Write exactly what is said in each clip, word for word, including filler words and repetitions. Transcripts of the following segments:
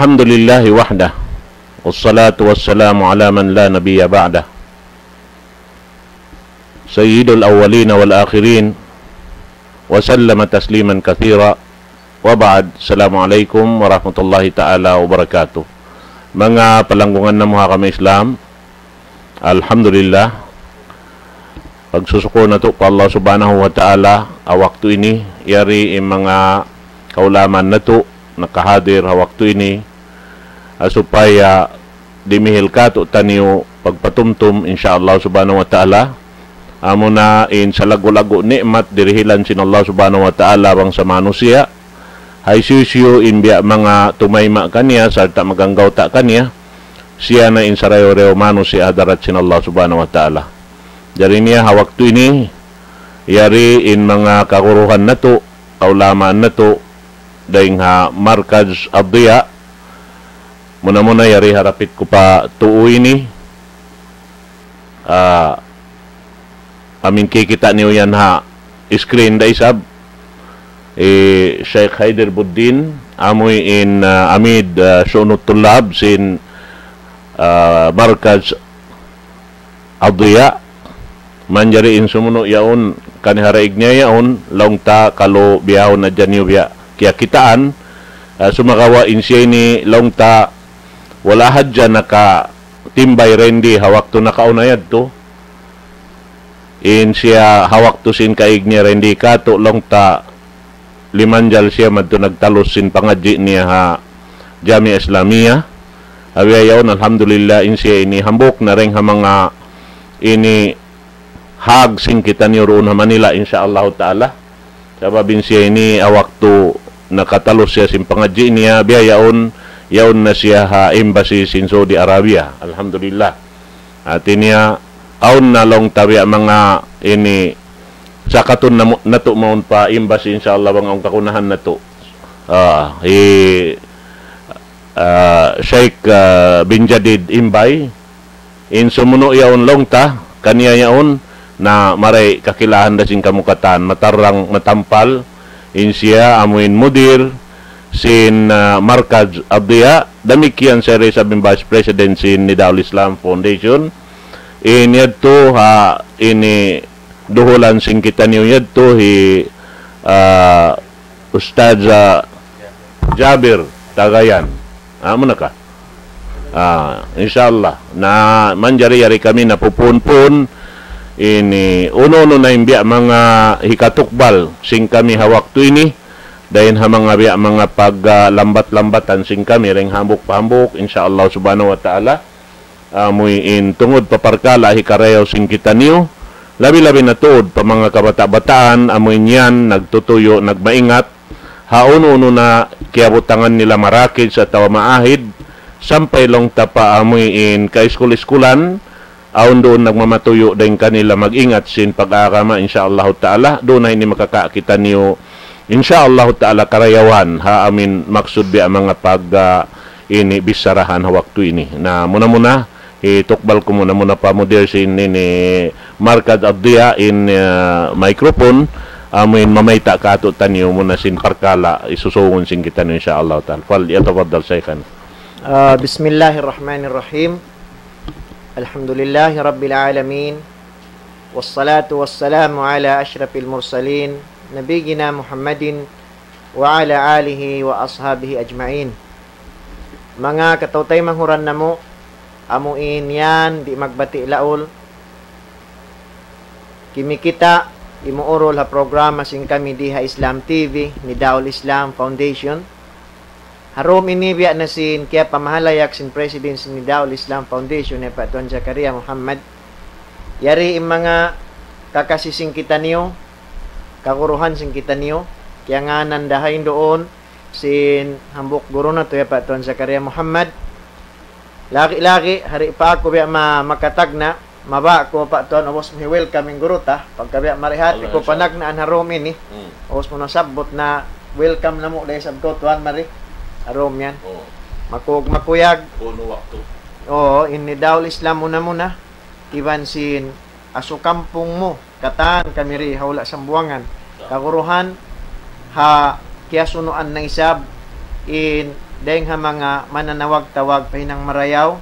الحمد لله وحده، والصلاة والسلام على من لا نبي بعده، سيد الأولين والآخرين، وسلم تسليما كثيرا، وبعد. السلام عليكم ورحمة الله تعالى وبركاته. Manga palanggungan namu' ha agama Islam, alhamdulillah, pagsusukur natu' pa Allah Subhanahu wa Ta'ala, ha waktu ini, yari in manga kaulamaan natu' nakahadir ha waktu ini, ah, supaya dimihil kātu'niyu pagpatumtum, insya Allah Subhanahu wa Ta'ala. Amuna in salaggu'-laggu' ni'mat dirihilan sin Allah Subhanahu wa Ta'ala bang sa manusiya', hisiyu-siyu in biya' manga tumayma' kaniya sarta' maganggawta' kaniya, siya na in sarayaw-rayaw manusiya' ha hadarat sin Allah Subhanahu wa Ta'ala. Jari niya ha waktu ini, yari in manga kaguruhan natu', kaulamaan natu', dayn ha Markaz Ad-Diya, muna-muna yari harapit ku pa tuu ini, ah, amin kikita' niyu yan ha screen da isab, eh, Sheikh Haider Buddin, amuin, ah, Amid, ah, Shu'unut Tullab sin, ah, Markaz Ad-Diya, manjari in sumunu' yaun, kan haraig niya yaun, laung ta kalu biyahun na dyan niyu biya' kiyakitaan, ah, sumagawa' in siya ini laung ta wala' hadja nakatimbay rendi ha waktu nakauna yadtu. In siya ha waktu sin kaig niya rendi katu' laung ta limanjal siya madtu nagtalus sin pangadji' niya ha Jamiah Islamiyah. Awi yaun, alhamdulillah, in siya ini hambuuk na dayn ha manga ini hag sin kitaniyu duun ha Manila, insya Allah Ta'ala. Sabab in siya ini ha waktu nakatalus siya sin pangadji' niya, biya' yaun, yaun na siya ha embassy sin Saudi Arabia. Alhamdulillah. Hati niya, awn na laung ta biya' manga ini, sakatun namu-, natu' mawn pa embassy, insya Allah, bang awn kakunahan natu'. Ah, hi, ah, Sheikh, ah, bin Jadid Imbay, in sumunu' yaun laung ta, kaniya yaun, na maray kakilahan da sin kamu katan, matarrang, matampal, in siya, amuin mudir, sin, ah, Markaz Ad-Diya, damikkiyan siya da isab in Vice President sin Nidaul Islam Foundation, in yadtu ha ini duhulan sin kitaniyu yadtu hi, ah, Ustadz, ah, Jabir Tagayan. Amu na ka? Ah, insya Allah. Na manjari yari kami na pupun-pun ini unu-unu na in biya' manga hikatukbal sin kami ha waktu ini. Dayn ha manga biya' manga pag, ah, lambat-lambatan sin kami dayn hambuuk pa hambuuk, insya Allah Subhanahu wa Ta'ala. Amuin tungud pa parkala' hikarayaw sin kitaniyu, labi-labi na tuud pa manga kabata'-bataan, amuin yan nagtutuyu', nagmaingat, ha unu-unu na kiyabutangan nila marakid sa atawa maahid, sampay laung ta pa amuin kaiskul-iskulan, awn duun nagmamatuyu' dayn kanila mag-ingat sin pag-agama, insya Allahu Ta'ala, duun na ini makakakita niyu, insya Allahu Ta'ala, karayawan, ha amin maksud biya' manga pag, ah, ini, bissarahan ha waktu ini. Na, muna-muna, hitukbal ku muna-muna pa mudir sin ini, Markaz Ad-Diya in, ah, microphone, amuin mamayta' kātu'niyu muna sin parkala', isusungun sin kitaniyu, insya Allahu Ta'ala. فليتفضل شيخنا. Ah, بسم الله الرحمن الرحيم. الحمد لله رب العالمين. والصلاة والسلام على أشرف المرسلين نبينا محمد وعلى آله وأصحابه أجمعين. Manga kataw-taymanghuran namu', amuin yan di' magbati' laul, kimikita', imuurul ha programa sin kami di ha Islam T V, Nidaul Islam Foundation. Ha dum ini biya' na sin kiyapamahalayak sin President sin Nidaul Islam Foundation, hi Pak Tuan Zakaria Muhammad. Yari in manga kakasi sin kitaniyu, kaguruhan sin kitaniyu, kiyangānan da ha in duun sin hambuuk guru natu', hi Pak Tuan Zakaria Muhammad. Lagi'-lagi', di' pa aku biya' ma-, makatagna', mabaya' ku, Pak Tuan, ubus mu hi-welcome in guru ta, pagka biya' mari hati ku panagnaan ha dum ini. Hmm. Ubus mu nasabbut na welcome namu' da isab kaw, Tuan, mari. Ha dum yan. Oo. Makug-, makuyag. Unu waktu? Oo, in Nidaul Islam muna-muna. Iban sin asu kampung mu, katan kami di ha hula' Sambuwangan. Kaguruhan, ha kiyasunuan na isab in Dayng ha manga mananawag-tawag pa hinang marayaw,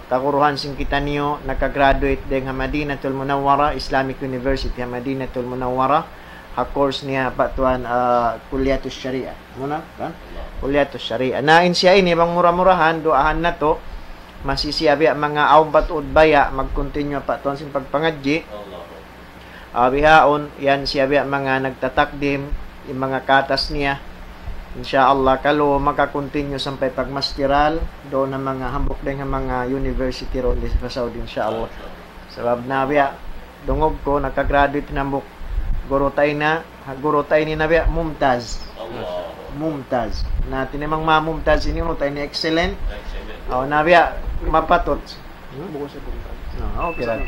kaguruhan sin kitaniyu, nakagraduate dayng ha Madinatul Munawwara, Islamic University ha Madinatul Munawwara, ha course niya pa tuwan, ah, Kulliyatus Sharia. Muna, kan? Kulliyatus Sharia. Na in siya ini, bang mura-murahan, duwaahan natu', masi siya biya' manga awn pa tuud baya', mag-continue pa tuwan sin pagpangadji'. Ah, bihaun, yan siya biya' manga nagtatakdim, in manga katas niya. Insya Allah, kalu maka-continue sampay pagmasteral, duun ha manga hambuuk dayng ha manga university duun di ha Saudi, insya Allah. Sabab na biya', dungug ku, nakagraduate in hambuuk guru ta ini, ha, guru ta ini na biya' mumtaz. Mumtaz. Na tinimang ma mumtaz ini, unu ta ini excellent. Aw, na biya' mapatut. Hmm? Ah, okay lang.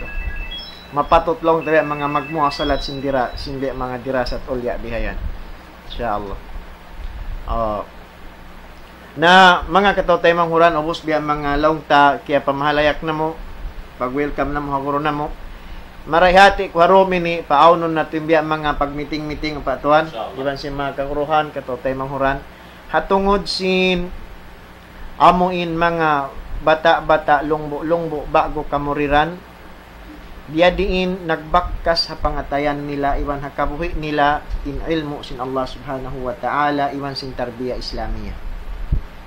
Mapatut laung ta biya' manga magmuwasalat sin dira-, sin biya' manga dirasat ulya bihayan. Insya Allah. Ah. Na manga kataw-taymanghuran, ubus biya' manga laung ta kiyapamahalayak namu', pag-welcome namu' ha guru namu'. Marayaw hati ku ha room ini, paawnun natu' in biya' manga pag-meeting-meeting pa tuwan. Insya Allah. Iban sin manga kaguruhan, kataw-taymanghuran. Ha tungud sin amu in manga bata'-bata' lungbu'-lungbu' ba'gu kamuriran, biyadiin nagbakkas ha pangatayan nila iban ha kabuhi' nila in ilmu' sin Allah Subhanahu wa Ta'ala iban sin tarbiya Islamiya.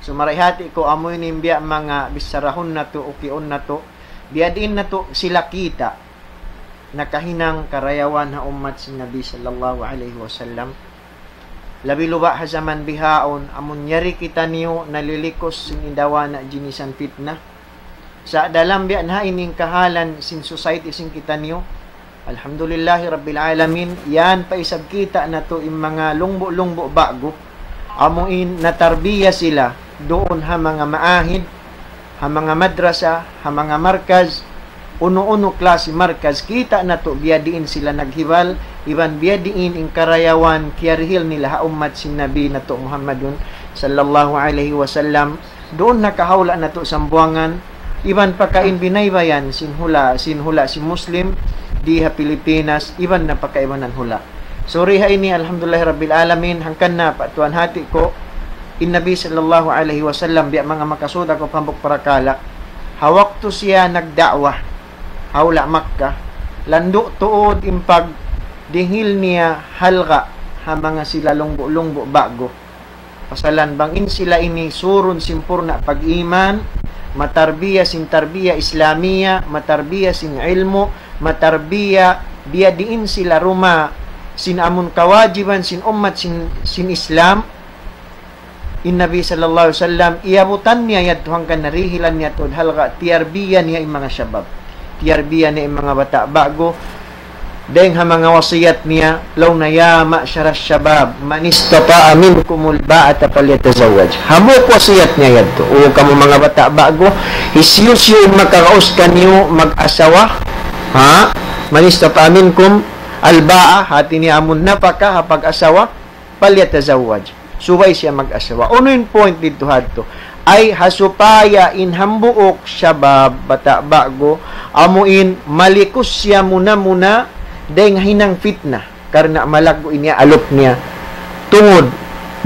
So, marayaw hati ku amu ini in biya' manga bissarahun natu', ukiun natu', biyadiin natu' sila kita' nakahinang karayawan ha ummat sin Nabi sallallahu alayhi wasallam. Labi luba' ha jaman bihaun, amun yari kitaniyu nalilikus sin indawana' jinisan fitna. Sa' dalam biya' na ha ini in kahalan sin society sin kitaniyu. Alhamdulillahi Rabbil Alamin, yan pa isab kita' natu' in manga lungbu'-lungbu' ba'gu. Amu in natarbiya sila duun ha manga maahid, ha manga madrasa, ha manga markaz, unu-unu klasi markaz, kita' natu' biyadiin sila naghibal, iban biyadiin in karayawan kiyarihil nila ha ummat sin Nabi natu' Muhammadun sallallahu alayhi wasallam. Duun nakahawla' natu' Sambuwangan, iban pakain binaybayan sin hula', sin hula' sin Muslim, di ha Pilipinas, iban na pakaibanan hula'. So, di ha ini, alhamdulillahi rabbil alamin, hangkan na pa tuwan hati ku, in Nabi sallallahu alayhi wasallam, biya' manga makasud aku pa hambuuk parakala'. Ha waktu siya nagda'wa, ha hula' Makkah, landu' tuud in pagdihil niya halga' ha manga sila lungbu'-lungbu' ba'gu. Pasalan bang in sila ini surun simpurna' pag-iman, matarbiya sin tarbiya Islamiya, matarbiya sin ilmu', matarbiya biyadiin sila duma sin amun kawajiban sin ummat sin, sin Islam. In Nabi sallallahu alayhi wasallam, iyabutan niya yadtu hangkan narihilan niya tuud halga', tiyarbiya niya in manga shabab. Tiyarbiya niya in manga bata' ba'gu. Dayng ha manga wasiyat niya, laung niya, يا معشر الشباب، من استطاع منكم الباءة فليتزوج. Hambuuk wasiyat niya yadtu. O kamu manga bata' ba'gu, hisiyu-siyu in makaraus kaniyu mag-asawa, ha? من استطاع منكم الباءة, hati niya amun napaka ha pag-asawa, فليتزوج. Subay siya mag-asawa. Unu in point didtu hadtu? Ay ha supaya in hambuuk shabab, bata' ba'gu, amu in malikus siya muna-muna dayng ha hinang fitna. Karna' malaggu' in iyaalup niya tungud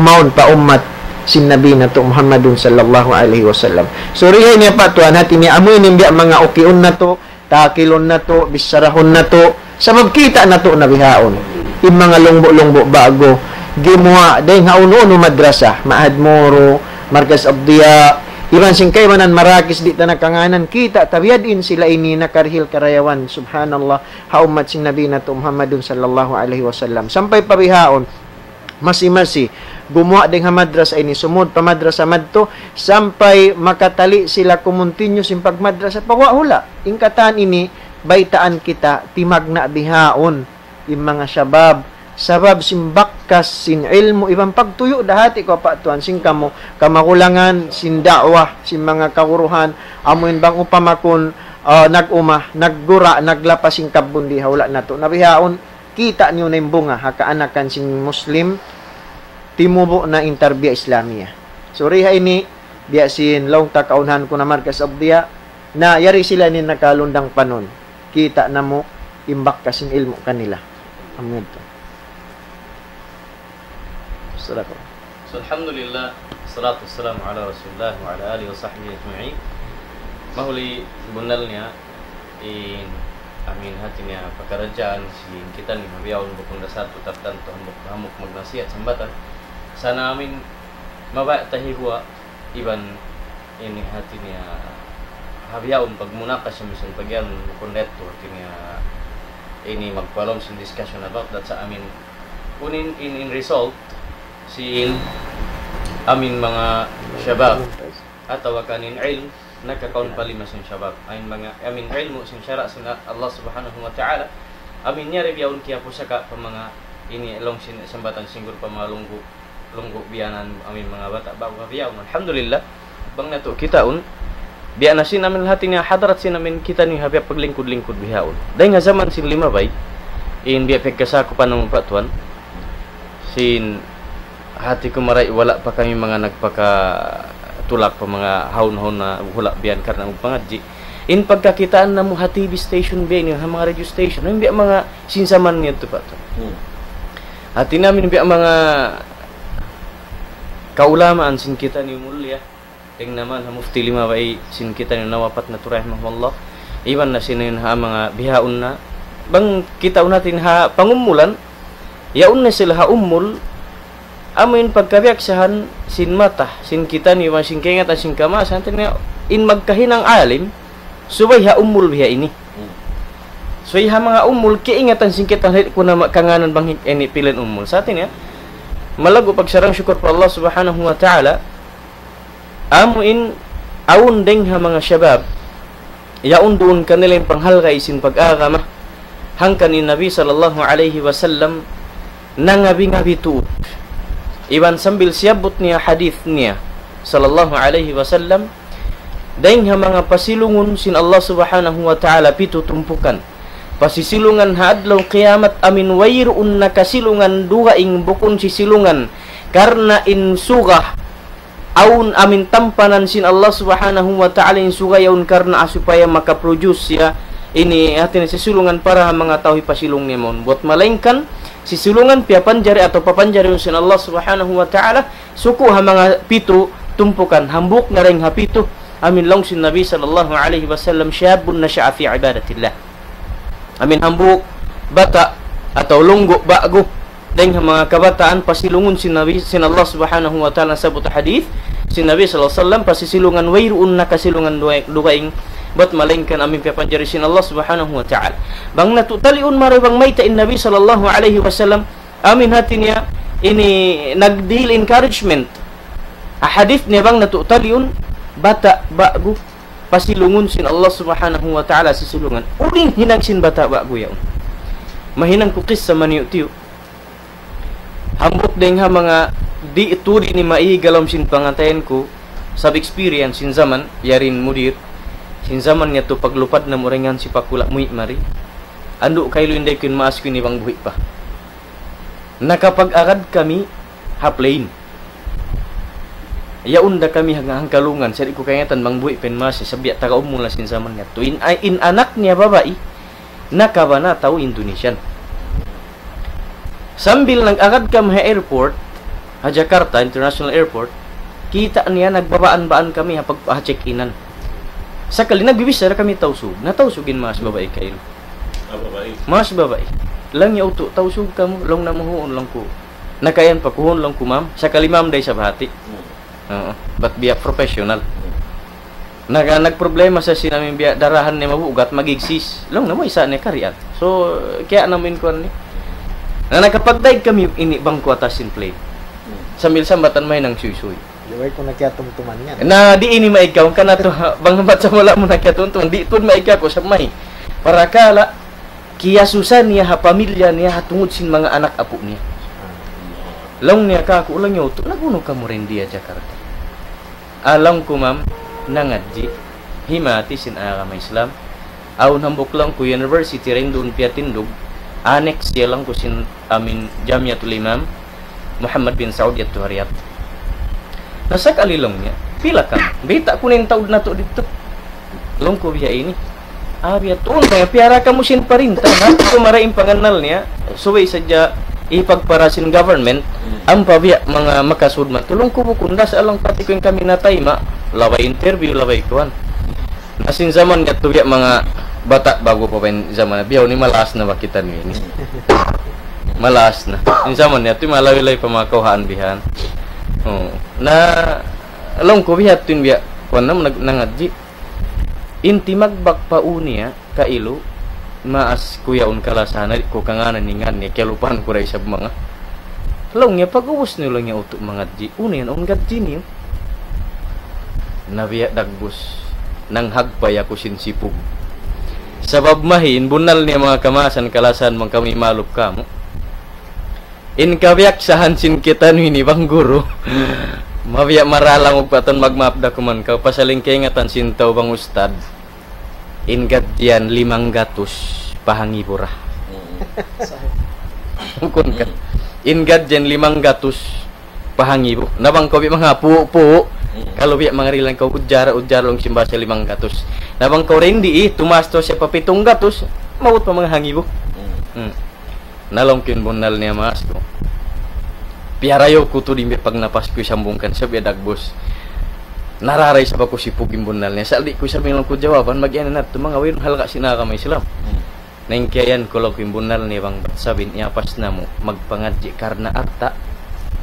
mawn pa ummat sin Nabi natu' Muhammadun sallallahu alayhi wasallam. So, di ha ini pa tuwan hati niya, amu in biya' manga ukiun natu', takilun natu', bissarahun natu', sabab kita' natu' na bihaun. In manga lungbu'-lungbu' ba'gu, gimuwa' dayng ha unu-unu madrasa, Ma'had Moro, Markaz Ad-Diya, iban sin kaibanan marakis di' ta na kangānan, kita' ta biyadiin sila ini nakarihil karayawan, subhanallah, ha ummat sin Nabi natu' Muhammadun sallallahu alayhi wasallam. Sampay pa bihaun, masi-masi, gumuwa' dayng ha madrasa ini, sumud pa madrasa madtu, sampay makatali sila kumuntinyu sin pagmadrasa, paguwa' hula'. In katan ini, baytaan kita, timagna' bihaun, in manga shabab, sabab sin bakkas, sin ilmu', iban pagtuyu' da hati ku pa tuwan, sin kamu, kamagulangan, sin da'wah, sin manga kaguruhan, amu in bang upama kun, ah, nag-uma, naggura, naglapas sin kabbun di ha hula' natu'. Na bihaun, kita' niyu na in bunga ha kaanakan sin Muslim, timubu' na in tarbiya Islamiya. So, di ha ini, biya' sin laung ta kaunahan ku na Markaz Ad-Diya, na yari sila ini nakalundang panun. Kita' namu' in bakkas sin ilmu' kanila. Amu yadtu. Sadaqah. So, alhamdulillah. Salatu wassalamu ala rasulillah wa ala alihi wa sahbihi ajma'in. Mahuli bunnal niya in amin hati niya pakaradjaan sin kitaniyu ha bihaun bukun da satu tartantu hambuuk, hambuuk magnasihat sambatan. Sana amin mabaya' ta hibuwa' iban ini hati niya ha bihaun pagmunakash misan pagyan bukun da yadtu hati niya ini magpalawm sin discussion about that sa amin. Unu in, in, in result sin amin manga shabab atawa kan in ilm nakakaun pa lima sin shabab. Amin manga, amin ilmu' sin sara' sin Allah Subhanahu wa Ta'ala. Amin yari bihaun kiyapusaka pa manga ini laung sin sambatan singgul pa manga lunggu', lunggu' biyanan amin manga bata' ba'gu ha bihaun. Alhamdulillah. Bang natu' kitaun, biya' na sin amin hati niya hadarat sin amin kitaniyu ha biya' paglingkud-lingkud bihaun. Dayn ha jaman sin limabay, in biya' pagkasa ku pa namu' pa tuwan, sin hati ku maray wala' pa kami manga nagpakatulak pa manga haun-haun na hula' biyan karna' magpangadji'. In pagkakitaan namu' ha T V station biya' ini, ha manga radio station, in biya' manga sin jaman niya tu pa tu. Hmm. Hati namin biya' manga kaulamaan sin kitaniyu mulliya. Dayn naman ha mufti limabay sin kitaniyu nawapat na tu rahimahullah. Iban na sin ha manga bihaun na. Bang kitaun natin ha pangumulan, yaun na sila ha umul, amu in pagkabiyaksahan sin mata, sin kitaniyu, iban sin kaingatan, sin kamaasan, hati niya, in magkahinang alim, subay ha umul biya' ini. Hmm. Subay ha manga umul, kaingatan sin kita, di' ku na ma-, kangānan bang hi-, ini pilan umul. Sa' hati niya, malaggu' pagsarang-sukul pa Allah Subhanahu wa Ta'ala, amu in awn dayng ha manga shabab, yaun duun kanila in panghalga' sin pag-agama, hangkan in Nabi sallallahu alayhi wasallam nangabi-ngabi tuud. Iban sambil siyabbut niya hadith niya, sallallahu alayhi wasallam, dayng ha manga pasilungun sin Allah Subhanahu wa Ta'ala pitu tumpukan. Pasisilungan ha adlaw qiyamat amin wayruun nakasilungan dugaing bukun sisilungan. Karna' in suga awn amin tampanan sin Allah Subhanahu wa Ta'ala in suga yaun karna' supaya makaproduce siya ini hati niya sisilungan para ha manga tau hipasilung niya mawn. Buwat malaingkan sisilungan piyapanjari atawa papanjari sin Allah Subhanahu wa Ta'ala suku' ha manga pitu tumpukan, hambuuk na dayng ha pitu. Amin laung sin Nabi sallallahu alayhi wasallam, شاب نشأ في عبادة الله. Amin hambuuk bata' atawa lunggu' ba'gu dayng ha manga kabataan pasilungun sin Nabi, sin Allah Subhanahu wa Ta'ala, nasabbut hadith sin Nabi sallallahu alayhi wasallam, pasisilungan wayruun nakasilungan duwa-, dugaing, bat malaingkan amin piyapanjari sin Allah Subhanahu wa Ta'ala. Bang natu' taliun mari bang mayta' in Nabi sallallahu alayhi wasallam, amin hati niya ini nagdihil encouragement. Ha hadith niya bang natu' taliun, bata' ba'gu pasilungun sin Allah Subhanahu wa Ta'ala sisilungan. Unu in hinang sin bata' ba'gu yaun? Mahinang ku kissa maniyu-tiyu'. Hambuuk dayng ha manga di' tuud ini maiga lawm sin pangatayan ku, sab experience sin jaman, yari in mudir, sin jaman yadtu paglupad namu' dayn ha Sipakula' muwi' mari. Andu' kailu in dayng ku in maas ku ini bang buhi' pa. Nakapag-agad kami ha plane. Yaun da kami hang-, hangkalungan, sa' di' ku kaingatan bang buhi' pa in maas, sa' biya' taga umul na sin jaman yadtu. In, in anak niya babai, nakabana tau Indonesian. Sambil nag-agad kami ha airport, ha Jakarta International Airport, kita' niya nagbabaan-baan kami ha pag-, ha check-inan. Sakali nagbibichara kami Tausug, na Tausug in maas babai kailu. Ah, babai. Maas babai. Laung niya, "Utu', Tausug kamu?" Laung namu', "Huun," laung ku. Nakayan pa ku, "Huun," laung ku, "ma'am." Sakali ma'am da isab hati. Hmm. Oo, bat biya' professional. Hmm. Naga-, nagproblema sa sin amin biya' darahan niya mabugat, magigsis. Laung namu', "Isa' niya karian." So, kaya namin kuwan ni. Na nakapagdaig kami ini bang ku atas sin plane. Hmm. Sambil sambatan mahinang suysuy. Di' way ku na kiyatumtuman yan. Na di' ini maig kaw, ka na tu, ha, bang bat sa wala' mu na kiyatumtuman, di' tuud maig kaku' sa may. Parakala', kiyasusa niya ha pamilya niya, ha tungud sin manga anak apu' niya. Ah. Laung niya kaku', laung niya, "Utu', nag-unu kamu dayn di ha Jakarta?" Ah, laung ku, "Ma'am, nangadji', himati sin agama Islam." Awn hambuuk laung ku university dayn duun piyatindug, annex siya laung ku sin amin Jamiatul Imam Muhammad bin Saud yadtu ha Riyadh. Na sakali laung niya, "Pila kamu?" "Bayta' ku na in taud natu' didtu." Laung ku, "Biya' ini." "Ah, biya' tuud," laung niya, "piyara kamu sin parinta." Na, di' ku marayaw in pangannal niya, subay sadja ipagpara sin government, ampa biya' manga makasud man. Laung ku bukun da, sa' laung pati ku in kami natayma', labay interview, labay kuwan. Na sin jaman niya tu biya' manga bata' ba'gu pa ba in jaman, biya' ini malas na ba kita ini. Malas na. In jaman niya tu malawi-lawi pa manga kawhaan bihan. Oh. Na laung ku biya' tu in biya' kuwan na nag-, nangadji'. In timagbak pa unu niya, kailu, maas ku yaun kalasahan, di' ku kangānan in ngan niya, kiyalupahan ku da isab manga. Laung niya, pag-ubus niyu laung niya utu' mangadji', unu yan, awn gadji' niyu. Na biya' dagbus, nanghagpay aku sin sipug. Sabab mahi, in bunnal niya manga kamaasan kalasahan bang kami malup kamu. In kabiyaksahan sin kitaniyu ini bang guru. Mabiya' maralang ug patun magmaap da kuman kaw, pasal in kaingatan sin tau bang ustad. In gadji' yan limanggatus pa hangibu ra. Bukun ka. In gadji' yan limanggatus pa hangibu. Na bang kaw biya' manga pu'u'-pu'u'. Kalu biya' manga rilan kaw ujar-ujar laung sin bahasa limanggatus. Na bang kaw rindi, eh, tumaas tuud siya pa pitunggatus, maabut pa manga hangibu. Hmm. Na laung ku in bunnal niya maas ku. Piyarayaw ku tuud in biya' pagnapas ku isambung kan, sa' biya' dagbus. Nararay isab aku sipug in bunnal niya. Sa' di' ku isab in laung ku jawaban, mag-iyan na tuud manga wayruun halga' sin agama Islam. Hmm. Na in kiyayan ku laung ku in bunnal niya bang bat sabab in iyapas namu', magpangadji' karna' alta'.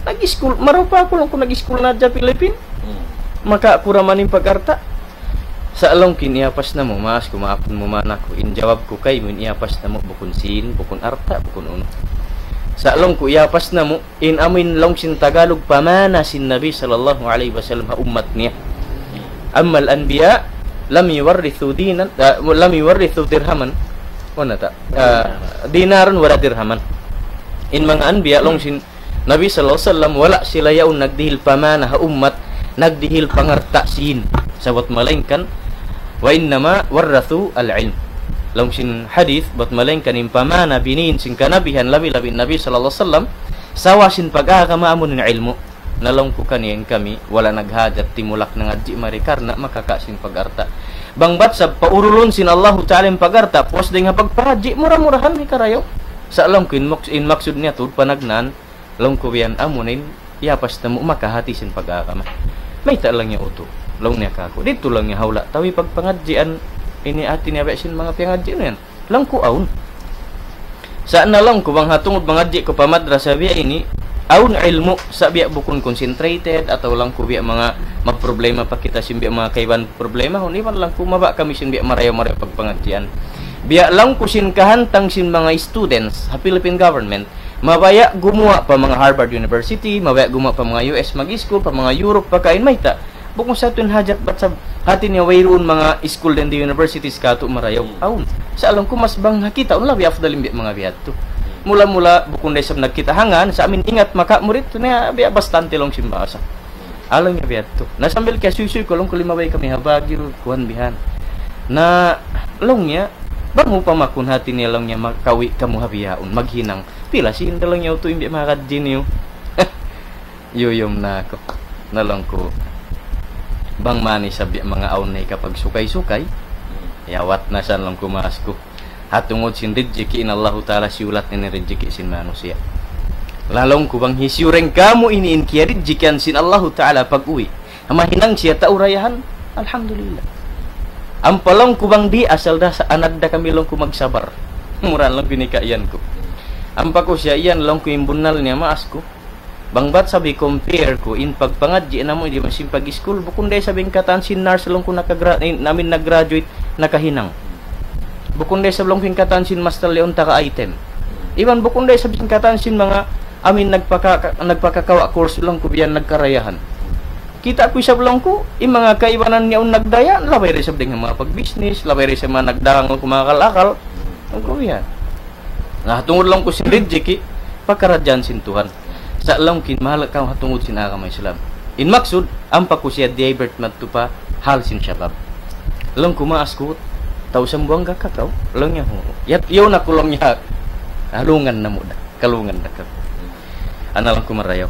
Nag-iskul, marayaw pa aku laung ku nag-iskul na hadja Pilipin. Hmm. Maka pura manin pag-alta'. Sa' laung ku in iyapas namu', maas ku maapun mu man aku. In jawab ku kaymu in iyapas namu', bukun sīn, bukun alta', bukun unu. Sa' laung ku iyapas namu', in amu in laung sin Tagalog pamana sin Nabi sallallahu alayhi wasallam ha ummat niya. أما الأنبياء لم يورثوا دينا، ah, لم يورثوا درهما. Unu ta? Ah, دينارا ولا درهما. In manga anbiya laung sin Nabi sallallahu alayhi wasallam, wala' sila yaun nagdihil pamana ha ummat, nagdihil pangalta' sīn. Sa' bat malaingkan, وإنما ورثوا العلم. Laung sin hadith, bat malaingkan in pamana bīn sin kanabihan labi-labi Nabi sallallahu alayhi wasallam, sawa sin pag-agama amu in ilmu'. Na laung ku kaniya in kami, wala' naghajat timulak nangadji' mari karna' makaka' sin pag-alta'. Bang bat sabab paurulun sin Allahu Ta'ala in pag-alta', puas dayn ha pagpangadji' mura-murahan hikarayaw. Sa' laung ku in muk-, in maksud niya tuud panagnaan, laung ku biya' amu in, iyapas namu' makahati sin pag-agama. Mayta' laung niya utu', laung niya kāku'. Didtu laung niya ha hula' ta wi pagpangadjian, ini hati niya biya' sin manga piyangadji' niyan. Laung ku awn. Sa' na laung ku bang ha tungud mangadji' ku pa madrasa biya' ini, awn ilmu' sa' biya' bukun concentrated atawa laung ku biya' manga magproblema pa kita sin biya' manga kaibanan problema, unu iban laung ku mabaya' kami sin biya' marayaw-marayaw pagpangadjian. Biya' laung ku sin kahantang sin manga students ha Philippine government, mabaya' gumuwa' pa manga Harvard University, mabaya' gumuwa' pa manga U S mag-school, pa manga Europe, pakain mayta'. Bukun sa tuud in hajat bat sabab hati niya wayruun manga school dayn di universities katu' marayaw. Hmm. Awn. Sa' laung ku mas bang ha kitaun labi afdal in biya' manga biya' yadtu. Mula-mula bukun da isab nagkita' ha ngan, sa' amin ingat maka murid tu niya biya' bastante laung sin bahasa. Laung niya biya' yadtu. Na sambil kiyasuysuy ku laung ku limabay kami ha Baguio, kuwan bihan. Na laung niya, bang mu pamakun hati niya laung niya makawi' kamu ha bihaun, maghinang. Pila sīn da laung niya utu' in biya' manga kadji niyu. Yuyum na aku. Na laung ku, bang man isab biya' manga awn na hikapagsukay-sukay. Yawat na sa laung ku maas ku. Ha tungud sin rijiki' in Allahu Ta'ala siyulat niya in rijiki' sin manusiya'. Laung ku bang hisiyu dayn kamu ini in kiyarijiki' sin Allahu Ta'ala pag-uwi'. Mahinang siya tau dayahan. Alhamdulillah. Ampa laung ku bang di' asal da sa anad da kami laung ku magsabar. Mura laung ku ini ka iyan ku. Ampa ku siya iyan laung ku in bunnal niya maas ku. Bang bat sabab compare ku, in pagpangadji' namu' di' masin pag-school, bukun da isab in katan sin nurse laung ku nakagra-, in, amin nag-graduate, nakahinang. Bukun da isab laung ku in katan sin master yaun taga item. Iban bukun da isab in katan sin manga amin nagpaka-, nagpakakawa' course laung ku biya' nagkarayahan. Kita' ku isab laung ku, in manga kaibanan niya yaun nagdaya, labay da isab dayn ha manga pag-business, labay da isab manga nagdagang laung ku manga akal-akal. Laung ku biya'. Na, tungud laung ku sin rijiki', pakaradjaan sin Tuhan. Sa' laung ku in mahal kaw ha tungud sin agama Islam. In maksud, ampa ku siya divert madtu pa hal sin shabab. Laung ku maas ku, tau Sambuwangga ka kaw? Laung niya, hu. Yat, yaun aku laung niya. Halungan namu' da. Kalungan da ka. Ana laung ku marayaw.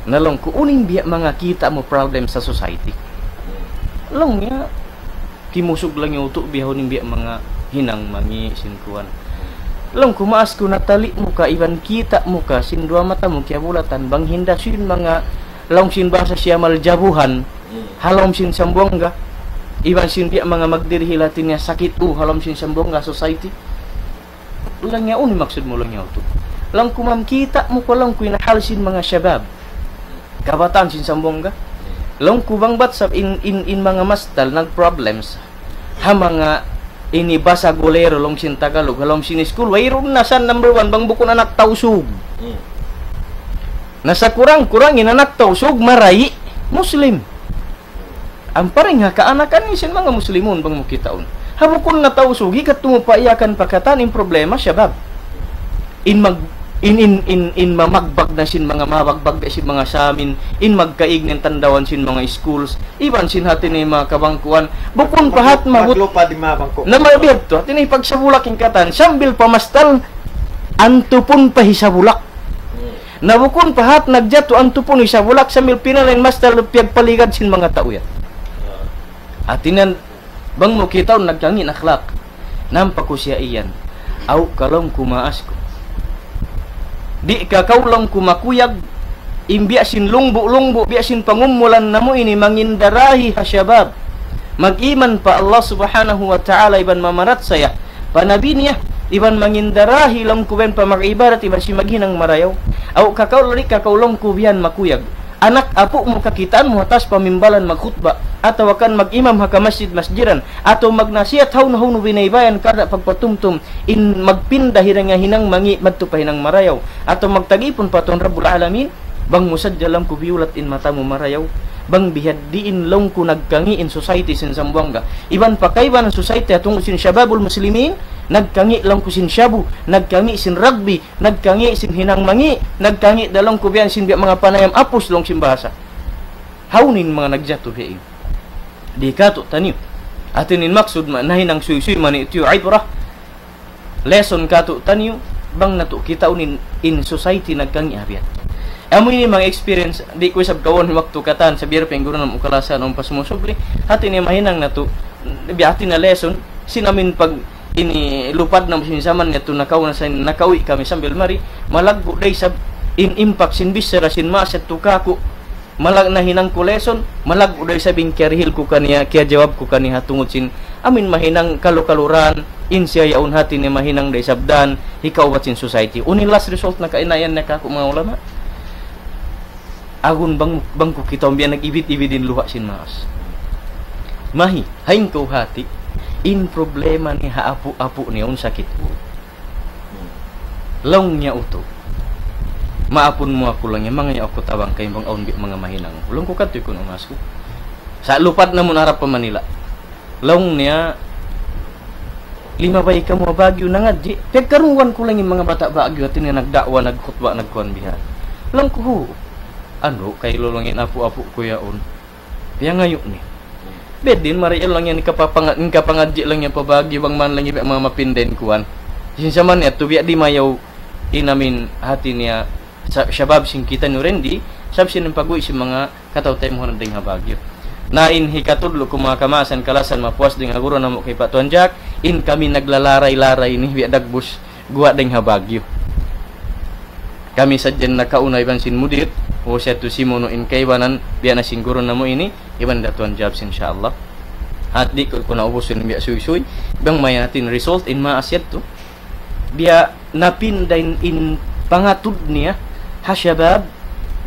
Na laung ku, unu in biya' manga kita' mu problem sa society. Laung niya, kimusug laung niya utu' bihaun in biya' manga hinang mangi' sin kuwan. Laung ku, maas ku, natali' mu ka iban kita' mu ka sin duwa mata mu kiyabulatan, bang hinda sin manga, laung sin bahasa Siyamal, jabuhan ha lawm sin Sambuwangga, iban sin biya' manga magdirihil hati niya sakit u ha lawm sin Sambuwangga society. Laung niya, unu in maksud mu laung niya utu? Laung ku, ma'am, kita' mu ka laung ku in hal sin manga shabab, kabataan sin Sambuwangga. Laung ku, bang bat sab in, in, in manga mastal nag-problems ha manga ini basa golero laung sin Tagalog, ha lawm sin school, wayruun na sa number one bang bukun anak Tausug. Hmm. Na sa kurang-kurang in anak Tausug marayi', Muslim. Ampa dayn ha kaanakan niya sin manga Muslimun bang mu kitaun. Ha bukun na Tausug, hikatu mu pa iyakan pa katan in problema, shabab. In mag-, in, in, in, in mamagbag na sin manga mabagbag da sin manga samin, in magkaig na in tandawan sin manga schools, iban sin hati niya manga kabangkuan, bukun pa hat mabut-, maglupad in manga bangku. Na mabiya' tu, hati niya pagsabulak in katan, sambil pa mastal, antupun pa hisabulak. Hmm. Na bukun pa hat nagjatu antupun hisabulak, sambil pinala in mastal piyagpaligad sin manga tau yan. Hati niya, bang mu kitaun nagkangi' in akhlaq. Nampak ku siya iyan. Aw ka laung ku, maas ku. Di' ka kaw laung ku makuyag, in biya' sin lungbu'-lungbu', biya' sin pangumulan namu' ini mangindarahi ha shabab mag-iman pa Allah Subhanahu wa Ta'ala iban mamarachaya pa Nabi niya, iban mangindarahi laung ku biyan pa mag-ibadat iban sin maghinang marayaw. Aw ka kaw, di' ka kaw laung ku biyan makuyag. Anak apu' mu kakitaan mu ha taas pa mimbalan magkhutba, atawa kan mag-imam ha kamasjid-masjiran, atawa magnasihat hawnu-hawnu binaybayan karna' pagpatumtum, in magpinda dayn ha hinang mangi' madtu pa hinang marayaw, atawa magtagipun pa Tuhan Rabbul Alamin, bang mu sadja laung ku biyulat in mata mu marayaw, bang bihaddiin laung ku nagkangi' in society sin Sambuwangga, iban pa kaibanan society ha tungud sin Shababul Muslimin, nagkangi' laung ku sin shabu, nagkangi' sin rugby, nagkangi' sin hinang mangi', nagkangi' da laung ku biyan sin biya' manga panayam apus laung sin bahasa. Hawnu in manga nagjatu biya' ini? Di' katu' taniyu. Hati niya in maksud ma-, nahinang suysuy man ini tiyu' ibrah. Lesson katu' taniyu, bang natu' kitaun in, in society nagkangi' ha biya' yadtu. Amu ini manga experience, di' ku isab kawaun waktu katan, sa' biya' pa in guru namu' kalasahan awn pa sumusubli. Hati niya mahinang natu', biya' hati niya lesson, sin amin pag ini lupad na sin jaman yadtu nakauna sa nakauwi' kami sambil mari, malaggu' da isab in impact sin bichara sin maas yadtu kaku', malag-, nahinang ku lesson, malaggu' da isab in kiyarihil ku kaniya, kiyajawab ku kaniya ha tungud sin amin mahinang kalu-kaluran, in siya yaun hati niya mahinang da isab dan, hikaubat sin society. Unu in last result na kainayan niya kaku' manga ulama. Agun bang, bang ku kitaun biya' nag-ibid-ibid in luha' sin maas. Mahi, hain kaw hati, in problema niya ha apu'-apu' niya yaun sakit uwut. Laung niya utu'. Maapun mu aku laung niya, mangayu' aku tabang kaymu bang awn biya' manga mahinang. Laung ku katu' ikun umas ku. Sa' lupad namu' harap pa Manila. Laung niya, limabay kamu ha Baguio nangadji'. Piyagkarungugan ku laung in manga bata' Baguio, hati niya nagda'wa, nagkhutba, nagkuwan bihan. Laung ku, hu. Andu', kaylu laung in apu'-apu' ku yaun. Piyangayu' niya. Biyadiin, mari laung in kapapanga-, in kapangadji' laung niya pa Baguio, bang man laung in manga mapinda in kuwan. Sin jaman yadtu biya' dimayaw in amin hati niya sa-, shabab sin kitaniyu dindi, sabab sin pag-uwi' sin manga kataw-taymanghuran dayn ha Baguio. Na in hikatudlu ku manga kamaasan kalasahan mapuas dayn ha guru namu' kay Pa' Tuan Jack, in kami naglalaray-laray ini biya' dagbus guwa' dayn ha Baguio. Kami sadja in nakauna iban sin mudir, o siya tu simunu in kaibanan, biya' na sin guru namu' ini, iban da Tuan Jack, insya Allah. At di' ku na ubusun biya' suysuy, bang mayan hati in result in maas yadtu. Biya' napinda in, in pangatud niya ha shabab,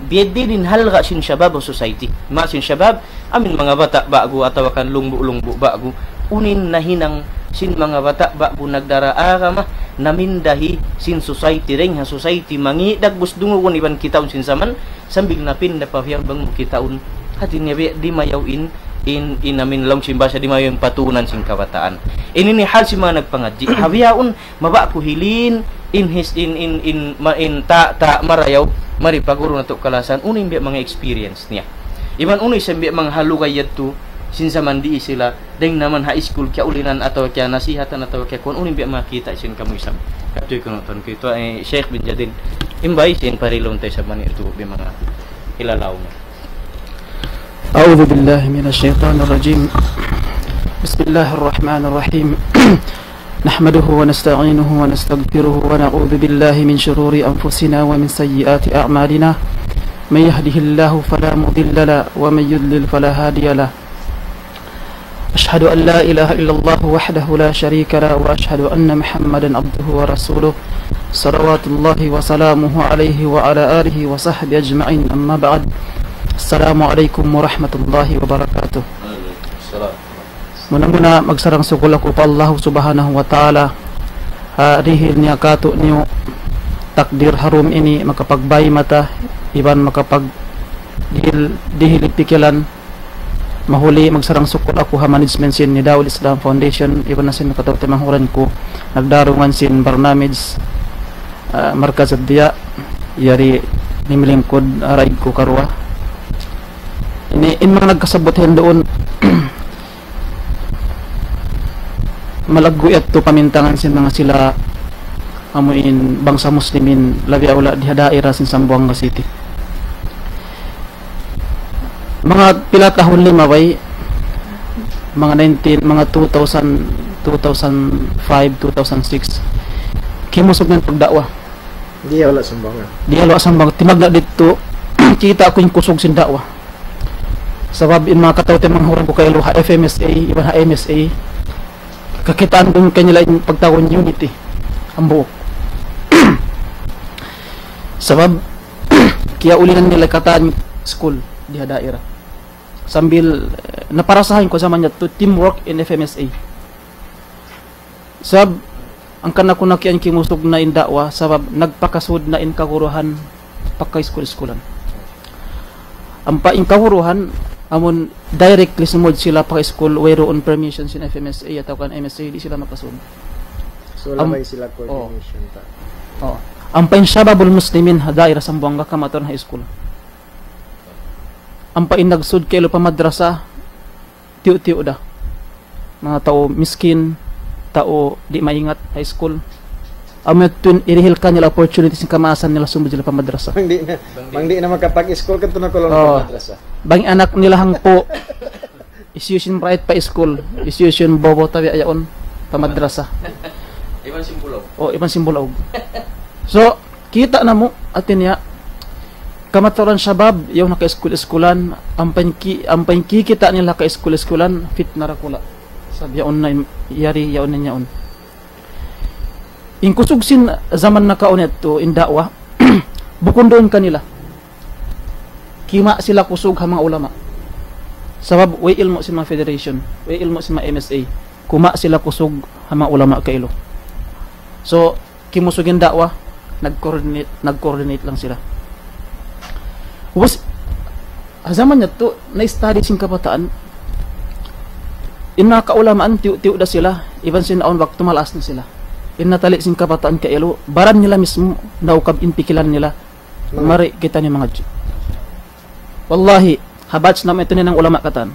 biyadiin in halga' sin shabab ha society. Ma sin shabab, amin manga bata' ba'gu atawa kan lungbu'-lungbu' ba'gu. Unu in nahinang sin manga bata' ba'gu nagdara agama, namindahi sin society, dayn ha society mangi' dagbus dungugun iban kitaun sin jaman, sambil napinda pa bihaun bang mu kitaun. Hati niya biya' dimayaw in, in, in amin laung sin bahasa dimayaw in patuunan sin kabataan. Ini in hal sin manga nagpangadji'. Ha bihaun, mabaya' ku hilin, in his, in, in, in, ma-, in ta-, ta-, marayaw, mari pa guru natu' kalasahan, unu in biya' manga experience niya. Iban unu isab in biya' manga halugay yadtu, sin jaman di' sila, dayn ha manga high school, kiyaulinan atawa kiyanasihatan atawa kiyakuwan, unu in biya' manga kita' sin kamu isab. Katu' ikun utan ku itu, eh, Sheikh bin Jadid, imbay sin parilun ta isab man itu biya' manga hilalaw niya. أعوذ بالله من الشيطان الرجيم. بسم الله الرحمن الرحيم. نحمده ونستعينه ونستغفره ونعوذ بالله من شرور أنفسنا ومن سيئات أعمالنا. من يهده الله فلا مضل له ومن يضلل فلا هادي له. أشهد أن لا إله إلا الله وحده لا شريك له وأشهد أن محمدا عبده ورسوله صلوات الله وسلامه عليه وعلى آله وصحبه أجمعين. أما بعد. السلام عليكم ورحمة الله وبركاته. Muna-muna, magsarang-sukul aku pa Allah Subhanahu wa Ta'ala. Ha, dihil niya kātu'niyu takdir ha dum ini makapagbay mata, iban makapagdihil, dihil pikilan, mahuli magsarang-sukul aku ha management sin Nidawul Islam Foundation, iban na sin kataw-taymanghuran ku, nagdarungan sin barnamij, ah, Markaz Ad-Diya, yari nimlingkud, ah, raig ku karuwa. Ini, in manga nagkasabut yan duun, malaggu' yadtu pamintangan sin manga sila amuin bangsa Muslimin, labi awla di ha daira sin Zamboanga City. Manga pila tahun limabay, manga nineteen, manga two thousand, two thousand five, two thousand six, kimusug na in pagda'wa. Di ha Zamboanga. Di ha Zamboanga. Timagna' didtu, kita' ku in kusug sin da'wa. Sabab in manga kataw-taymanghuran ku kailu ha F M S A, iban ha M S A, kakitaan ku kanila in pagtawagun unity. Hambuuk. Sabab, kiyaulihan nila katan school di ha daira. Sambil, eh, naparasahan ku jaman yadtu, teamwork in F M S A. Sabab, hangkan aku na kiyan kimusug na in da'wa, sabab nagpakasud na in kaguruhan pagka-iskul-iskulan. Ampa in kaguruhan, amun directly sumud sila pa iskul, wayruun permission sin F M S A atawa kan M S A, di' sila makasud. So, Am-, labay sila oh. Coordination ta. Oh. Ampa in Shababul Muslimin ha daira Zamboanga kamataran ha iskul. Ampa in nagsud kailu pa madrasa, tiyu'-tiyu' da. Manga tau miskin, tau di' maingat, high school. Amu yadtu in hirihil kanila opportunity sin kamaasan nila sumud sila pa madrasa. Bang di' na, bang di' na makapag-school, kadtu na kunu' Oh. Pa madrasa. Bang in anak nila hangpu', hisiyu sin bright pa school, hisiyu sin bobo tabi' yaun pa madrasa. Iban sin bulaug. Oh, iban sin bulaug. So, kita' namu', hati niya, kamataran shabab, yaun naka-school-schoolan, ampa in ki-, ampa in kikita' nila ka-school-schoolan, fitna dakula'. Sabab yaun na in yari, yaun na in yaun. In kusug sin jaman nakauna yadtu, in da'wa, bukun duun kanila. Kima' sila kusug ha manga ulama. Sabab, way ilmu' sin manga federation, way ilmu' sin manga M S A. Kuma' sila kusug ha manga ulama kailu. So, kimusug in da'wa, nag-coordinate, nag-coordinate lang sila. Ubus, ha jaman yadtu, na-study sin kabataan, in manga kaulamaan, tiyu'-tiyu' da sila, iban sin awn waktu maas na sila. In natali' sin kabataan kailu, baran nila mismu, naukab in pikilan nila, mari kita ini mangadji'. Wallahi, ha batch namu' ini in ulama katan.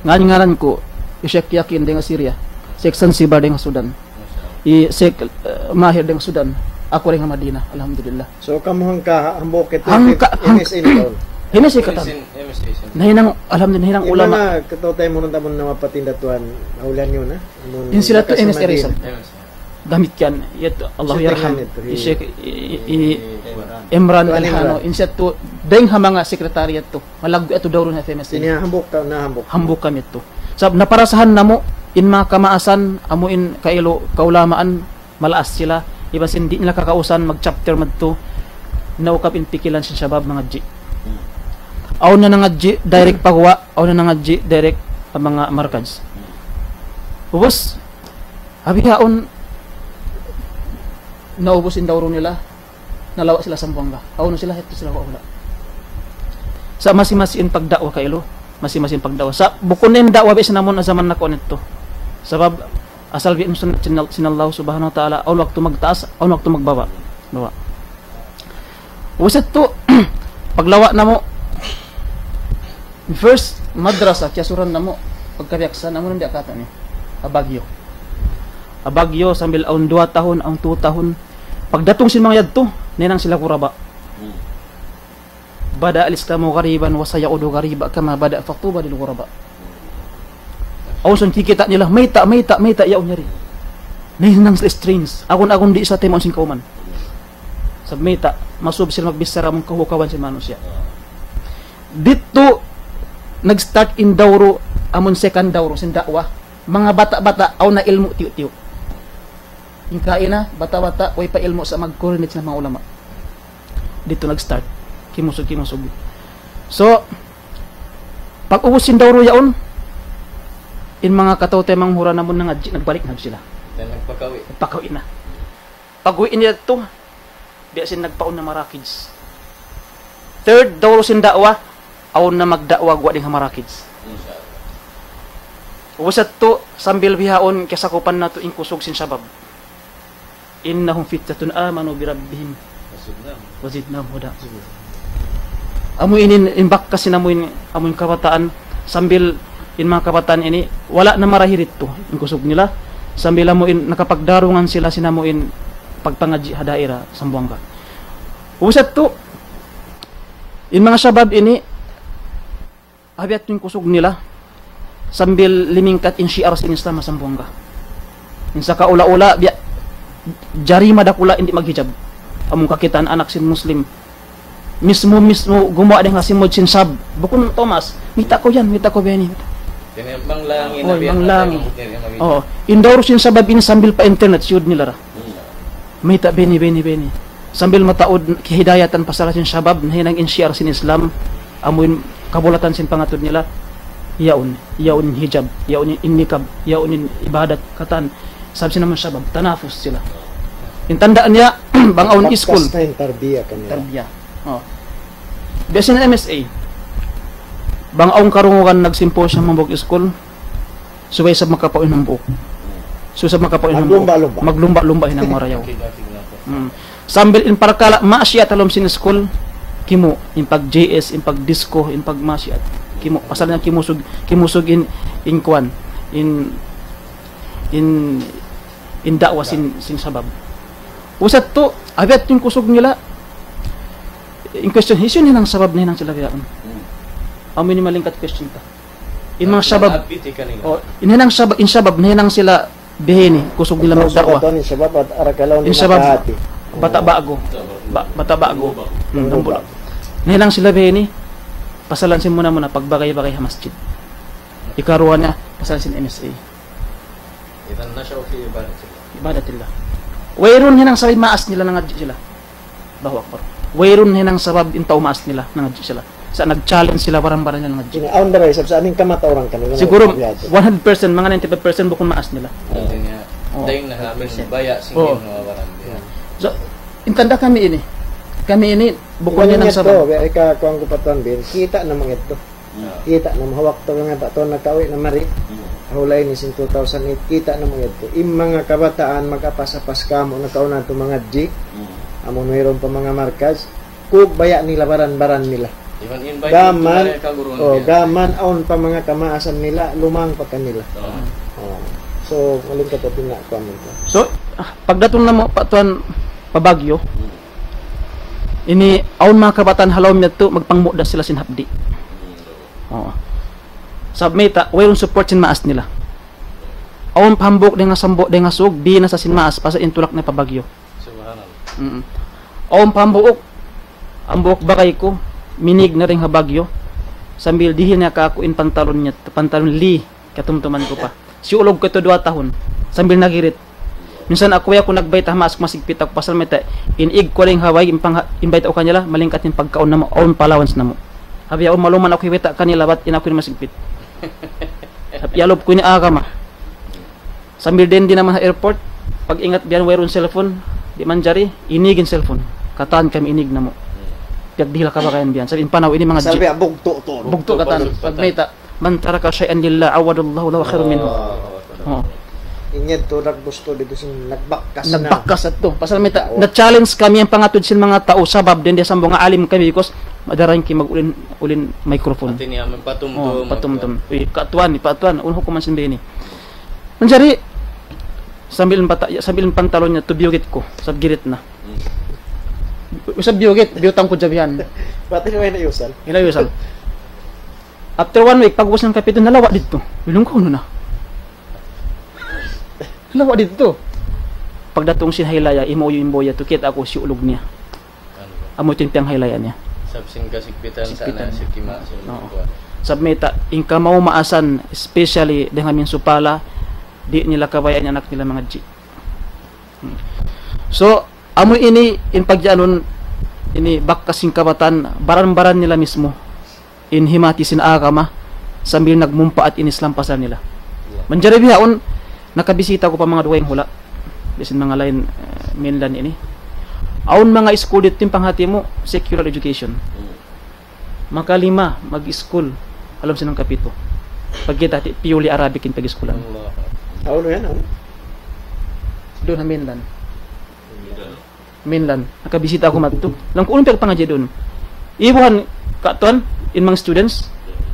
Ngan-, ngaran ku, hi Sheikh Yakin dayn ha Syria, Sheikh Sansibar dayn ha Sudan, hi Sheikh, eh, Mahir dayn ha Sudan, aku dayn ha Madinah, alhamdulillah. So, kamu hangka, hambuuk itu, hangka, M S A hangka, na kaw? M S A katan. M S A, M S A. Nahinang, alhamdulillah, nahinang ulama. Kataw-taymanghuran ta amun nawapat in datuan, naulihan niyu na? Amun in sila tu M S A Rizal. M S A. Damikkiyan, yadtu, Allahu yarham. Hi Sheikh, i, i, i, Imran Al-Hano, in siya tu, dayn ha manga secretary yadtu. Malaggu' yadtu daurun ha F M S. Ini hambuuk ka, na hambuuk. Hambuuk kami yadtu. Sabab naparasahan namu', in manga kamaasan, amu in kailu, kaulamaan, maas sila, iban sin di' nila kakausan, mag-chapter madtu, naukab in pikilan sin shabab mangadji'. Awn na nangadji', direct pa guwa', awn na nangadji', direct pa manga markaz. Ubus, ha bihaun, naubus in daurun nila, nalawa' sila Sambuwangga. Awn sila, yadtu sila wala'. Sa' masi-masi in pagda'wa kailu, masi-masi in pagda'wa. Sa' bukun in da'wa biya' sin amun ha jaman nakauna yadtu. Sabab, asal biya' in sunnat sin, sin Allah Subhanahu wa Ta'ala, awn waktu magtaas, awn waktu magbaba'. Bawa'. Ubus yadtu, paglawa' namu', first madrasa, kiyasuran namu', pagkabiyaksahan namu' nandun ha katan ini. Ha Baguio. Ha Baguio, sambil awn duwa tahun, awn tū tahun. Pagdatung sin manga yadtu, nahinang sila ghuraba. Hmm. بدأ الإسلام غريبا وسيعود غريبا كما بدأ فطوبى للغرباء. Awn sun kikita' nila, mayta', mayta', mayta', yaun yari. Nahinang sila strange. Agun-agun di' sa taymaun sin kawman. Sabab mayta', masub sila magbichara amun kahukawan sin manusiya'. Didtu nag-start in dawru, amun second dawru sin da'wa. Manga bata'-bata', awn na ilmu' tiyu'-tiyu'. In kaina, bata'-bata', way pa ilmu' sa, mag-coordinate sin manga ulama. Didtu nag-start. Kimusug, kimusug. So, pag-ubus sin dawru yaun, in manga kataw-taymanghuran namun nangadji', nagbalik na sila. Yan, nagpakawi. Nagpakawi na. Pag-uwi nila tu, biya' sin nagpaun na marakiz. Third dawru sin da'wa, awn na magda'wa guwa' dayn ha marakiz. Insya Allah. Ubus yadtu, sambil bihaun, kiyasakupan natu' in kusug sin shabab. إنهم فتية آمنوا بربهم وزدناهم هدى. Amu ini in, in bakkas sin amu in, amu in kabataan, sambil in manga kabataan ini, wala' na marahi didtu, in kusug nila, sambil amu in nakapagdarungan sila sin amu in pagpangadji' ha daira Sambuwangga. Ubus yadtu, in manga shabab ini, abiat in kusug nila, sambil limingkat in shi'ar sin Islam ha Sambuwangga. In sakaula-ula, biya', jarima dakula' in di' maghijab. Amun kakitaan anak sin Muslim. Mismu, mismu, gumuwa' dayn ha simud sin sab. Bukun Thomas, mita' ku yan, mita' ku biya' ini. Yan in manglang, in Oh, abiat manglang. Natin, yan in abiat. Oh, in dawru sin shabab ini sambil pa internet, siyud nila ra. Hmm. Mayta' biya' ini, biya' ini, biya' ini. Sambil mataud kihidayatan pasal sin shabab, nahinang in shi'ar sin Islam, amu in kabulatan sin pangatud nila, yaun, yaun in hijab, yaun in niqab, yaun in ibadat, katan, sabab sin amun shabab, tanafus sila. In tanda' niya, bang awn Baktas iskul. Na in tarbiya kanila. Tarbiya. Oh. Biya' sin M S A. Bang awn karungugan nagsimposium hambuuk iskul, subay isab makapaun hambuuk. Subay isab makapaun hambuuk. Maglumba-lumba. Maglumba-lumba hinang marayaw. Hmm. Sambil in parkala' maksiat ha lawm sin iskul, kimu', in pag-J S, in pag-disco, in pag-maksiat. Kimu', pasal niya kimusug, kimusug in, in kuwan, in, in, in da'wa sin, sin shabab. Ubus yadtu, abiat in kusug nila, in question, hisiyu in hinang shabab nahinang sila biya' yaun? Amu ini malingkat question ta. In manga shabab, oh, in hinang shabab, in shabab, nahinang sila biya' ini, kusug nila magda'wa. In shabab, bata' ba'gu. Ba-, bata' ba'gu. Hmm, dambulag. Nahinang sila biya' ini, pasalan sin muna-muna, pagbagay-bagay ha masjid. Ikaruwa niya, pasalan sin M S A. Ibadat sila. Wayruun hinang shabab maas nila nangadji' sila. Allahu Akbar. Wayruun hinang shabab in tau maas nila nangadji' sila. Sa' nag-challenge sila baran-baran nila nangadji'. Ini, awn da isab sa' aning kamatauran kanila. Siguro, one hundred percent, manga ninety-five percent bukun maas nila. Oh. Dayn na ha amin baya' sin ginhawa-baran nila. So, in tanda' kami ini. Kami ini, bukun hinang shabab. Biya' ikaw, kuwan ku pa Tuan Bin, kita' na manga yadtu. Kita' na manga waktu manga bata' nakawi na mari. Hula ini sin two thousand eight, kita' na manga yadtu. In manga kabataan mag-apas-apas kamu nakauna tu mangadji'. Amun wayruun pa manga markaz. Kug baya' nila baran-baran nila. Gaman, oh, gaman awn pa manga kamaasan nila, lumang pa kanila. Oh. So, malingkat at ina' ku amin ku. So, ah, pagdatung namu' pa Tuan pa Baguio, ini awn manga kabataan ha lawm yadtu, magpangmuda sila sin hapdi'. Oo. Sabab mayta', wayruun support sin maas nila. Awn pa hambuuk dayn ha Sambu-, dayn ha Sug, biyayta' na sa sin maas, pasal in tulak niya pa Baguio. Subhanallah. Mm. Awn pa hambuuk, hambuuk bagay ku, minig na dayn ha Baguio. Sambil dihil niya kāku' in pantalon niya, pantalon li, katumtuman ku pa. Siyulug ku yadtu duwa tahun, sambil nagirit. Minsan aku, way aku nagbayta' ha maas ku, masigpit aku pasal mayta', in ig ku dayn ha way, in pang-, in bayta' ku kanila, malingkat in pagkaun namu', awn pa allowance namu'. Sabi, awn maluman aku hibiyayta' kanila, bat in aku in masigpit. Sabi, iyalub ku in agama. Sambil dindi naman ha airport, pag-ingat biya' yan wayruun cellphone, di' manjari, inig in cellphone. Katan kami inig namu'. Piyagdihil ha kabagayan biya' yan. Sabi, in panaw ini mangadji'. Sabi, ah, bugtu' tu. Bugtu' katan. Pag mayta', من ترك شيئا لله عوض الله له خيرا منه. Allahu Akbar. Oo. In yadtu nagbustu didtu sin nagbakkas na. Nagbakkas yadtu. Pasal mayta', na-challenge kami in pangatud sin manga tau, sabab dindi ha Sambuwangga alim kami, because madaran kami mag-ulin, ulin microphone. Hati niya, magpatumtum, oo, patumtum. Uy, katuan, katuan, unu hukuman sin biya' ini? Manjari, sambil in bata', sambil in pantalon niya, tu biyugit ku, sabab girit na. Hmm. Usab biyugit, biyutang ku dja bihan. Pati na way na iyusal. Way na iyusal. After one week, pag-ubus sin kapitu, nalawa' didtu. Bilung ku, unu na? Nalawa' didtu. Pagdatung sin haylaya, imuyu' in buya tu, kita' ku siyulug niya. Amu yadtu in piyanghaylayan niya. Sabab sin kasigpitan sa na sikima, sin kuwan. Sabab mayta', in kamaas-maasan, especially dayn ha amin supala, di' nila kabayaan in anak nila mangadji'. Hmm. So, amu ini in pagyanun, ini bakas sin kabatan, baran-baran nila mismu in himati sin agama, sambil nagmumpaat in Islam pasal nila. Manjari bihaun, nakabisita aku pa manga dugaing hula', biya' sin manga lain, eh, mainland ini. Awn manga school didtu in panghati mu, secular education. Makalima mag-school, ha lawm sin hangkapitu. Pagkita' ti, purely Arabic in pag-schoolan. Awn yan, awn? Duun ha mainland. Mainland. Nakabisita aku madtu. Laung ku, unu in pagpangadji' duun? Ibuhan, katuan, in manga students,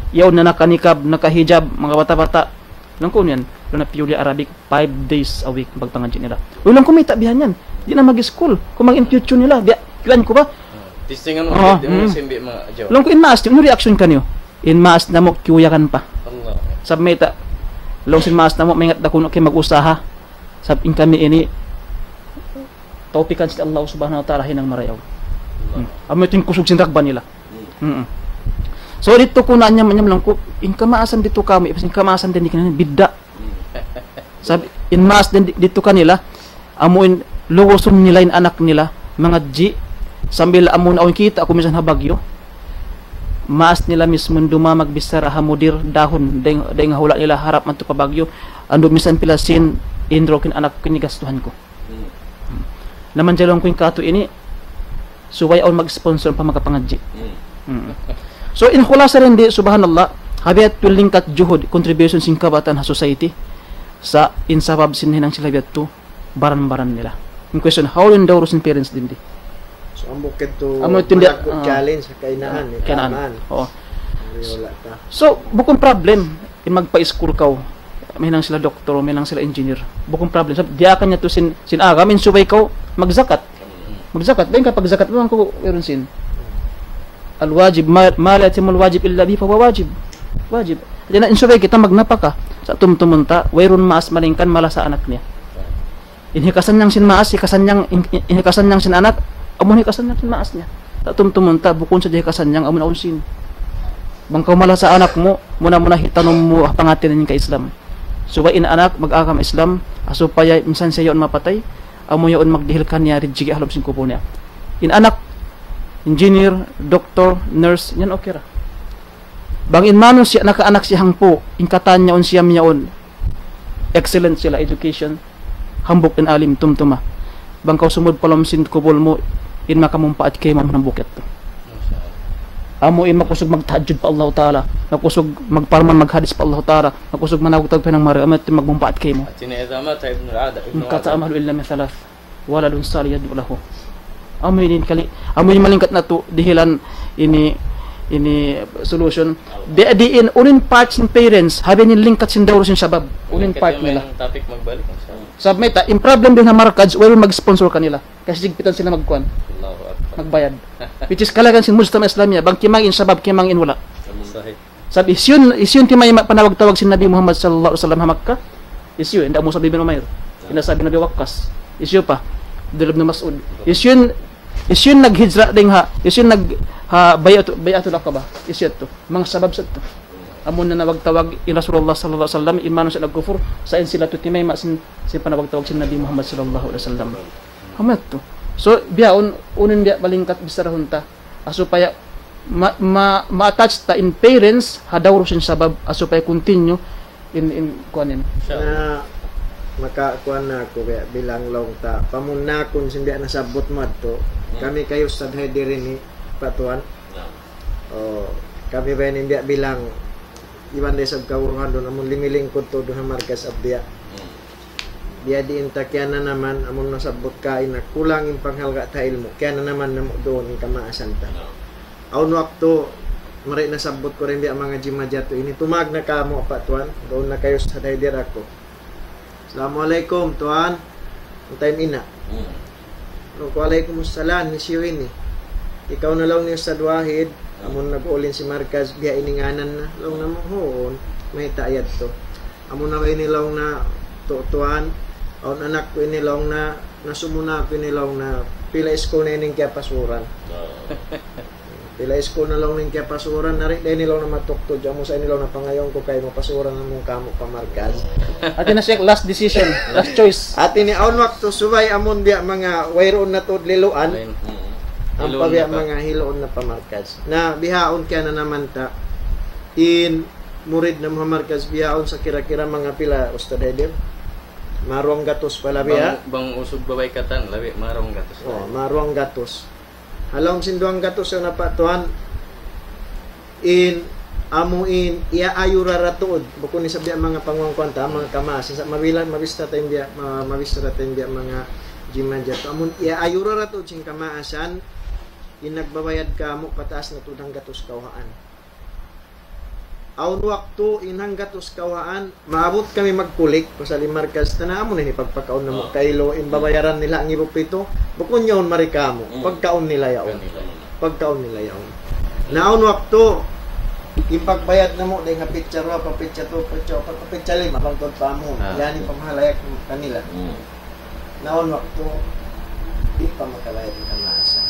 yaun na naka-niqab, naka-hijab, manga bata'-bata'. Laung ku, unu yan? Laung na purely Arabic, five days a week, pagpangadji' nila. Uy, laung ku, mayta' bihan yan? Di' na mag-school. Kuman in future nila, biya', kiyaun ku ba? Testingan mu, ah, di' mu simbi' ma-, ajaw. Laung ku, in maas, unu reaction kaniyu? In maas namu', kiyuyagan pa. Sabab mayta', laung sin maas namu', maingat da kunu' kaw mag-usaha. Sabab in kami ini, tawpikan sin Allah Subhanahu wa Ta'ala hinang marayaw. Hmm. Amu yadtu in kusug sin ragba nila. Hmm. So, didtu ku na anyam-anyam laung ku, in kamaasan didtu kami, in kamaasan dayn di kanila, bidda'. Sabab, in maas dayn di-, didtu kanila, amu in lugusun nila in anak nila, mangadji', sambil amu na awn kita' ku minsan ha Baguio. Maas nila mismu dumā magbichara ha mudir dahun, dayn, dayn ha hula' nila harap madtu pa Baguio, andu' minsan pila sin in drawing anak ku ini gastuhan ku. Hmm. Na manjari laung ku in katu' ini, subay awn mag-sponsor pa makapangadji'. Hmm. So, in khulasa dayn di, subhanallah, ha biya' yadtu lingkat juhud, contribution sin kabatan ha society, sa' in sabab sin hinang sila biya' yadtu, baran-baran nila. In question, hawnu in dawru sin parents dayn di? So, amu yadtu, amu yadtu in di-, malaggu' ah, challenge ha kahinaan, ah, kahinaan. Oo. So, bukun problem, in magpa-school kaw, mahinang sila doktor, mahinang sila engineer. Bukun problem. Sabab, diyaakan niya tu sin, sin agama, in subay kaw magzakat. Magzakat. Dayn ka pagzakat, laung ku, wayruun sin. Al-wajib, ma, ma la yatimul wajib illa bihi fahuwa wajib. Wajib. Hāti niya, in subay kita magnapaka. Sa' tumtumun ta, wayruun maas malaingkan malasa anak niya. In hikasannyang sin maas, hikasannyang, in, in, in hikasannyang sin anak, amu in hikasannyang sin maas niya. Sa' tumtumun ta, bukun sadja hikasannyang, amu in awn sin. Bang kaw malasa anak mu, muna-muna hitanum mu, ah, pangatayan in ka-Islam. Subay in anak, mag-agama Islam, ah, supaya minsan siya yaun mapatay, amu yaun magdihil kaniya rijiki' ha lawm sin kubul niya. In anak, engineer, doktor, nurse, yan okay ra. Bang in manusiya' nakaanak siya hangpu', in katan niya yaun siyam yaun, excellent sila education, hambuuk in alim tumtuma. Bang kaw sumud pa lawm sin kubul mu, in makamumpaat kaymu amu in hambuuk yadtu. Amu in makusug magtahajjud pa Allah Ta'ala, makusug magparman maghadis pa Allah Ta'ala, makusug manawag-tawag pa hinang marayaw, amu yadtu in magmumpaat kaymu. Hāti niya, إذا مات ابن آدم، ابن آدم. انقطع عمله إلا من ثلاث. ولد صالح يدعو له. Amu ini kali, amu ini malingkat natu', dihilan ini, ini solution. Di, di in, unu in part sin parents, ha biya' ini lingkat sin dawru sin shabab. Unu in part nila. Topic magbalik, masya Allah. Sabab mayta', in problem dayn ha markaz, wayruun mag-sponsor kanila. Kasi sigpitan sila magkuan. Allahu Akbar. Magbayad. Which is kalagihan sin mujtama' Islamiyya, bang kimangi' in shabab, kimangi' in hula'. Sahih. Sabab hisiyu in, hisiyu in timayma' panawag-tawag sin Nabi Muhammad sallallahu alayhi wasallam ha Makkah? Hisiyu, hinda Mus'ab bin Umair. Hinda Sa'd bin Abi Waqqas. Hisiyu pa? Abdullah bin Mas'ud. Hisiyu in, hisiyu in naghijra dayn ha, hisiyu in nag, ha, bay'atu-, bay'atul Aqabah. Hisiyu yadtu? Manga shabab sadtu. Amu in nanawag-tawag in Rasulullah sallallahu alayhi wasallam, in manusiya' nagkufur, sa' in sila tu timayma' sin, sin panawag-tawag sin Nabi Muhammad sallallahu alayhi wasallam. Amu yadtu. So, bihaun, unu in biya' malingkat bichara hunta. Ah, supaya ma-, ma-, ma-attach ta in parents, ha dawru sin shabab, ah, supaya continue in, in, kuan in. Insha Allah. Na, makakuan na aku biya', bilang laung ta, pamunnakun sin biya' nasabbut mu adtu. Hmm. Kami kay Ustadz Haidir ini, Pak Tuan. Naam. Oh, kami ba ini biya' bilang, iban da isab kauruhan duun, amun limilingkud tuud duun ha markaz Abdiya. Hmm. Biya' diin ta kiyananaman, amun nasabbut kaina kulang in panghalga' ta ilmu', kiyananaman namu' duun in kamaasan ta. Awn waktu, mari nasabbut ku da in biya' manga jimajatu ini, tumawag na kāmu', Pak Tuan, duun na kay Ustadz Haidir aku. Assalamualaikum, Tuan. Hantay mu ina'. Hmm. Laung ku, "Waalaikumsalam, hisiyu ini?" "Ikaw na," laung niya, "Ustadz Wahid, amun nag-uulin sin markaz, biya' ini ngānan na." Laung namu', "Huun, mayta' yadtu?" "Amu na ba ini," laung na, "tu-, Tuan, awn anak ku ini," laung na, Nasumuna' ku ini laung na pila iskul na ini in kiyapasuran. Pila iskul na laung in kiyapasuran, nari' da ini laung na matuktud, amu sa ini laung na pangayuun ku kaymu pasuran amu kamu pa markaz. Hati na siya, last decision, last choice. Hati niya awn waktu subay amun biya' manga wayruun na tuud liluan, ampa biya' manga hiluun na pa markaz. Na bihaun kaya na naman ta, in murid na ha markaz bihaun sa kira-kira manga pila, Ustad Haidir? Maruang gatus pa labi, ha? Bang usug babai katan, labi maruang gatus. Oh, maruang gatus. Ha lawm sin duwang gatus yan apa tuwan, in, amu in, iyaayura ra tuud. Bukun isab biya' manga pangwangkuan ta, manga kamaas. Sa' mabila, mabista ta in biya', ma-, mabista ta in biya' manga jimajat. Amun iyaayura ra tuud sin kamaasan, in nagbabayad kamu, pataas na tuud hanggatus kawhaan. Awn waktu in hanggatus kawhaan, maabut kami magkulik, pasal in markaz ta na amu na ini pagpakaun namu' kailu, in babayaran nila ang ibu pitu, bukun yaun mari kamu, pagkaun nila yaun. Pagkaun nila yaun. Na awn waktu, in pagbayad namu' dayn ha pitsa duwa, pa pitsa tu, pitsa upat, pa pitsa lima, bang tuud pa amu. Yan in pamahalayag kanila. Na awn waktu, di' pa makabayad in kamaasan.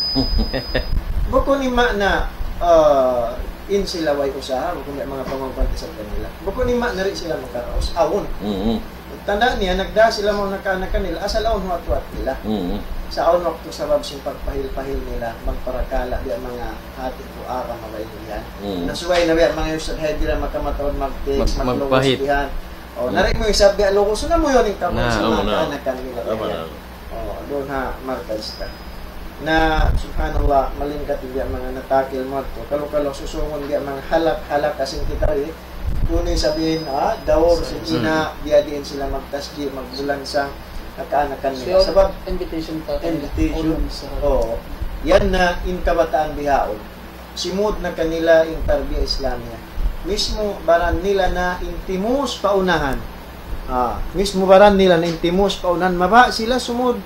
Bukun in maana, ah, in sila way usaha, bukun in manga pamangkuan isab kanila. Bukun in maana di' sila makaraus, awn. Tanda' niya, nagdā sila mawn ha kaanakan nila, asal awn huwat-huwat nila. Sa' awn waktu sabab sin pagpahil-pahil nila, magparakala', biya' manga hati ku ara mabaylihan. Na subay na biya' manga Ustad Haidir makamatawad mag-text, maglugus bihan. O, nari' mu isab biya' lugus na mu yan in kamu sa manga kaanakan nila. O, duun ha markaz ta. Na, subhanallah, malingkat in biya' manga natakil mu yadtu. Kalu-kalu susungun biya' manga halak-halak kasi kita, eh. Duun isab in, ah, daur sin ina', biya' diin sila magtasji', magbulansang, ha kaanakan nila. Sabab, invitation pa. Invitation. O, yan na in kabataan bihaun. Simud na kanila in tarbiya Islamiya. Mismu baran nila na in timus pa unahan. Ah, mismu baran nila na in timus pa unahan. Mabaya' sila sumud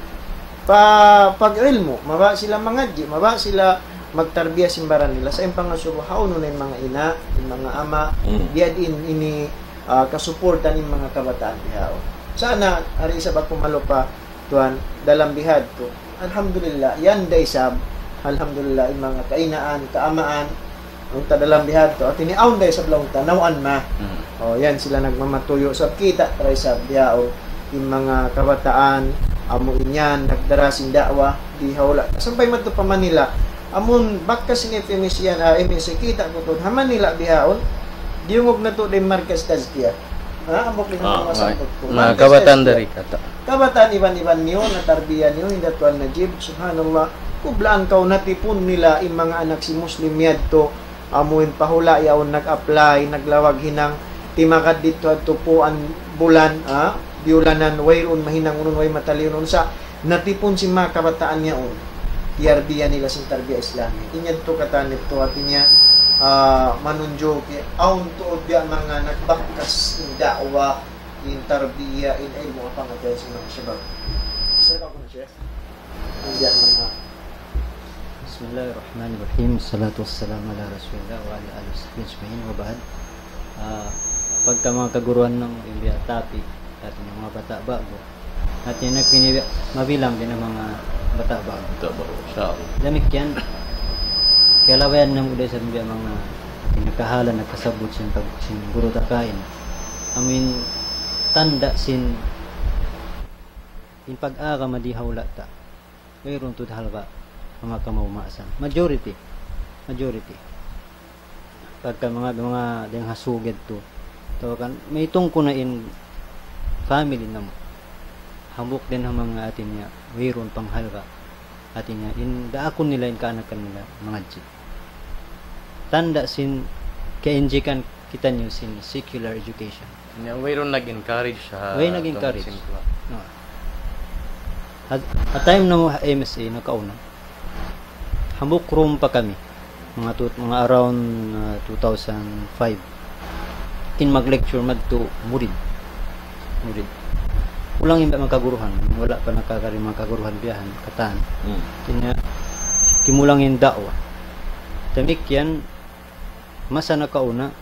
pa pag-ilmu'. Mabaya' sila mangadji'. Mabaya' sila magtarbiya sin baran nila. Sa' in pangasubu, hawnu na in manga ina', in manga ama', biya' diin ini, ah, kasuportan in manga kabataan bihaun. Sana, hari isab aku malupa, tuwan, dalam bihadtu. Alhamdulillah, yan da isab. Alhamdulillah, in manga kainaan, kaamaan, unta dalam bihadtu. Hati niya awn da isab laung ta, nawaan ma. O, yan sila nagmamatuyu'. Sabab kita' ta isab bihaun, in manga kabataan, amu in yan, nagdara sin da'wa, di ha hula'. Sampay madtu pa Manila. Amun bakas sin F M S yan, ah, M S A, kita' ku tuud. Ha Manila bihaun, diyungug natu' da in markaz tazkiya. Ha, ambuk in manga sabbut ku. Manga kabataan dari kata'. Kabataan iban-iban niyu, natarbiya niyu, hinda Tuan Najib, subhanallah. Kublaan kaw natipun nila in manga anak sin Muslim yadtu, amu in pa hula' yaun nag-apply, naglawag hinang, timagad didtu hadtu puan bulan, ha, biyulanan, wayruun mahinang unu, way mataliyun unu sa', natipun sin manga kabataan yaun. Tiyarbiya nila sin tarbiya Islami. In yadtu katan yadtu hati niya, ah, manunjuki, awn tuud biya' manga nagbakas in da'wa, in tarbiya, in ilmu' ha pangatayan sin manga shabab. Sa' kaku na, Sheikh. In biya' manga بسم الله الرحمن الرحيم. الصلاة والسلام على رسول الله وعلى آله وصحبه أجمعين وبعد. Ah, pagka manga kaguruhan namu' in biya' tapi, hati niya manga bata' ba'gu. Hati niya kini biya' mabilang dayn ha manga bata' ba'gu. Bata' ba'gu, insya Allah. Damikkiyan, kiyalabayan namu' da isab biya' manga kinakahalan nakasabbut sin pag-, sin guru ta kaina. Amu in tanda' sin in pag-agama di ha hula' ta. Wayruun tuud halga' manga kamaas-maasan. Majority. Majority. Pagka manga, manga dayn ha sug yadtu. Atawa kan, maitung ku na in family namu'. Hambuuk dayn ha manga hati niya, wayruun panghalga'. Hati niya, in daakun nila in kaanakan nila, mangadji'. Tanda' sin kainjikan kitaniyu sin secular education. Nya, wayruun nag-encourage ha... Way nag-encourage. Sin kuwan. No. Ha, ha time namu' ha M S A nakauna, hambuuk room pa kami. Manga tu-, manga around, ah, two thousand five. In mag-lecture madtu murid. Murid. Kulang in manga kaguruhan. Wala' pa nakakari manga kaguruhan biyahan, katan. Hmm. Hati niya, kimulang in da'wa. Damikkiyan, masa nakauna,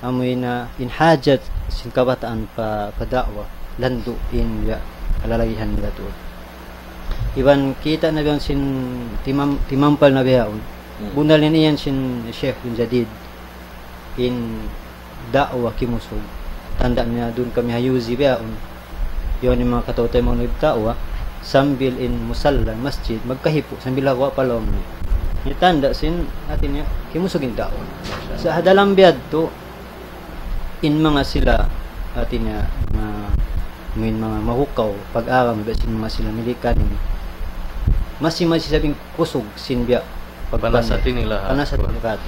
amu in, ah, in hajat sin kabataan pa, pa da'wa, landu' in ya kalalagihan nila tuud. Iban kita' na biya' sin timam-, timampal na bihaun. Hmm. Bunnal in yan sin Sheikh bin Jadid in da'wa kimusug. Tanda' niya duun kami ha U Z bihaun. Yaun in manga kataw-taymanghuran nagda'wa, sambil in musalla, masjid, magkahipu', sambil ha guwa' pa lawm niya. Ini tanda' sin, hati niya, kimusug in da'wa. Sa' ha dalam biya' yadtu, in manga sila, hati niya, manga, amuin manga mahukaw, pag-agama, biya' sin manga sila Milikan ini. Masi-masi isab in kusug sin biya' pag-, panasat ini lahat. Panasat ini lahat.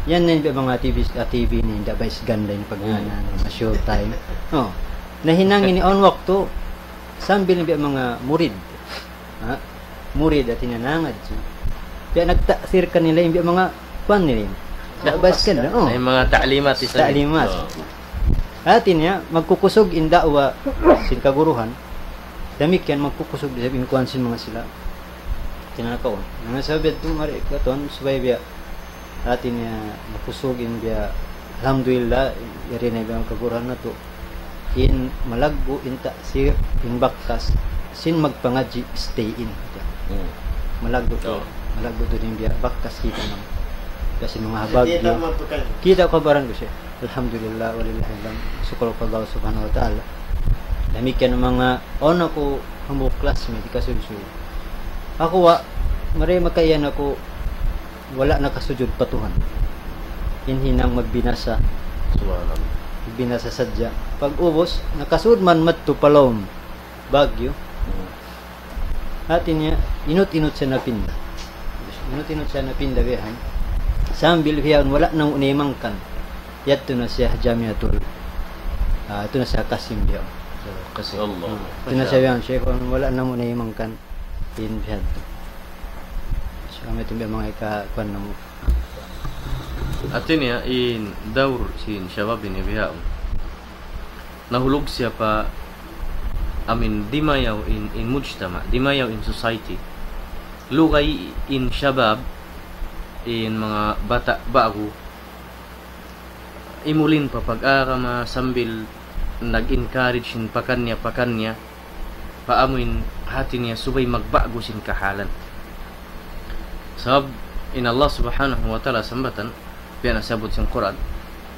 Yan na in biya' manga T V, ah, T V ini, inda' ba is ganda in pagngānan, hmm, manga showtime. Oh. Nahinang ini awn waktu, sambil in biya' manga murid. Ha? Murid hati niya nangadji'. Biya' nagta'sir kanila in biya' manga kuwan nila. Biya' ba is ganda, oh. Ay, manga ta'limat isa. Ta'limat. Oh. Hati niya, magkukusug in da'wa sin kaguruhan. Damikkiyan magkukusug isab in kuwan sin manga sila. Tinanakaw. Manga sabab yadtu mari katuan subay biya'. Hati niya, magkusug in biya'. Alhamdulillah, yari na biya' kaguruhan natu'. In malaggu' in ta'sir, in bakas, sin magpangadji' stay in. Hmm. Malaggu' tuud. Oh. Malaggu' tuud in biya' bakas kita' na. Kasi manga habag kita' yun. Kita' kabaran ku siya. Alhamdulillah, walillahil hamd. Sukul pa Allah Subhanahu wa Ta'ala. Damikkiyan manga, awn aku hambuuk classmate, kasuysuy. Aku wa, mari makaiyan aku, wala' nakasujud pa Tuhan. In hinang magbinasa. Subhanallah. Magbinasa sadja. Pag-ubus, nakasud man madtu pa lawm Baguio. Hmm. Hati niya, inut-inut siya napinda. Inut-inut siya napinda bihan. Sambil bihan wala' na mu naimangkan. Yadtu na siya Jamiatul. Ah, yadtu na siya Qasim bihan. Qasim. Allah. Hmm. Yadtu na siya bihan, Sheikh, wala' na mu naimangkan. In bihan. So, amu yadtu bihan manga ika-, kuwan namu'. Hati niya, in daur sin shabab ini bihan. Nahulug siya pa, I mean, dimayaw in, in mujtama', dimayaw in society. Lugay in shabab, in manga bata' ba'gu, imulin pa pag-agama sambil nag-encourage in pakaniya-pakaniya, pa amuin hati niya subay magba'gu sin kahalan. Sabab in Allah Subhanahu wa Ta'ala sambatan, biya' na sabut sin Qur'an,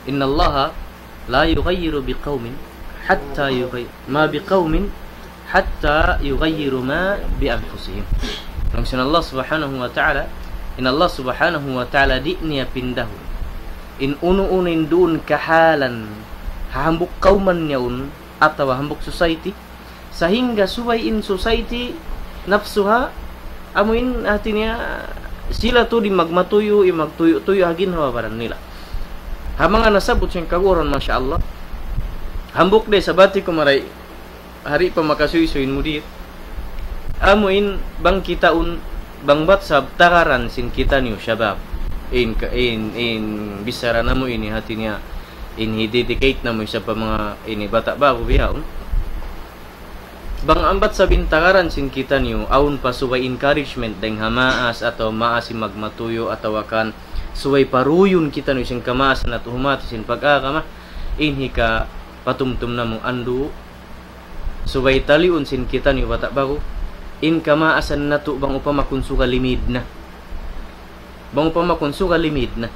إن الله لا يغير بقوم حتى يغير ما بقوم حتى يغيروا ما بأنفسهم. Laung sin Allah Subhanahu wa Ta'ala, in Allah Subhanahu wa Ta'ala di' niya pindahun in unu-unu in duun kahalan ha hambuuk kawman yaun atawa hambuuk society, sahingga subay in society nafsuha, amuin hati niya sila tuud in magmatuyu', in magtuyu'-tuyu' ha ginhawa-baran nila. Ha manga nasabut sin kaguruhan, masha Allah. Hambuuk da isab hati ku mari, hari pa makasuysuy in mudir. Amuin bang kitaun, bang bat sab tagaran sin kitaniyu shabab. In ka-, in, in bichara namu' ini hati niya, in hi-dedicate namu' isab pa manga ini bata' ba'gu bihaun. Bang ambat sab in tagaran sin kitaniyu, awn pa subay encouragement dayng ha maas atawa maas in magmatuyu' atawa kan subay paruyun kitaniyu sin kamaasan natu' humati sin pag-agama, in hikapatumtum namu' andu', subay taliun sin kitaniyu bata' ba'gu, in kamaasan natu' bang upama kun suga limid na. Bang upama kun suga limid na.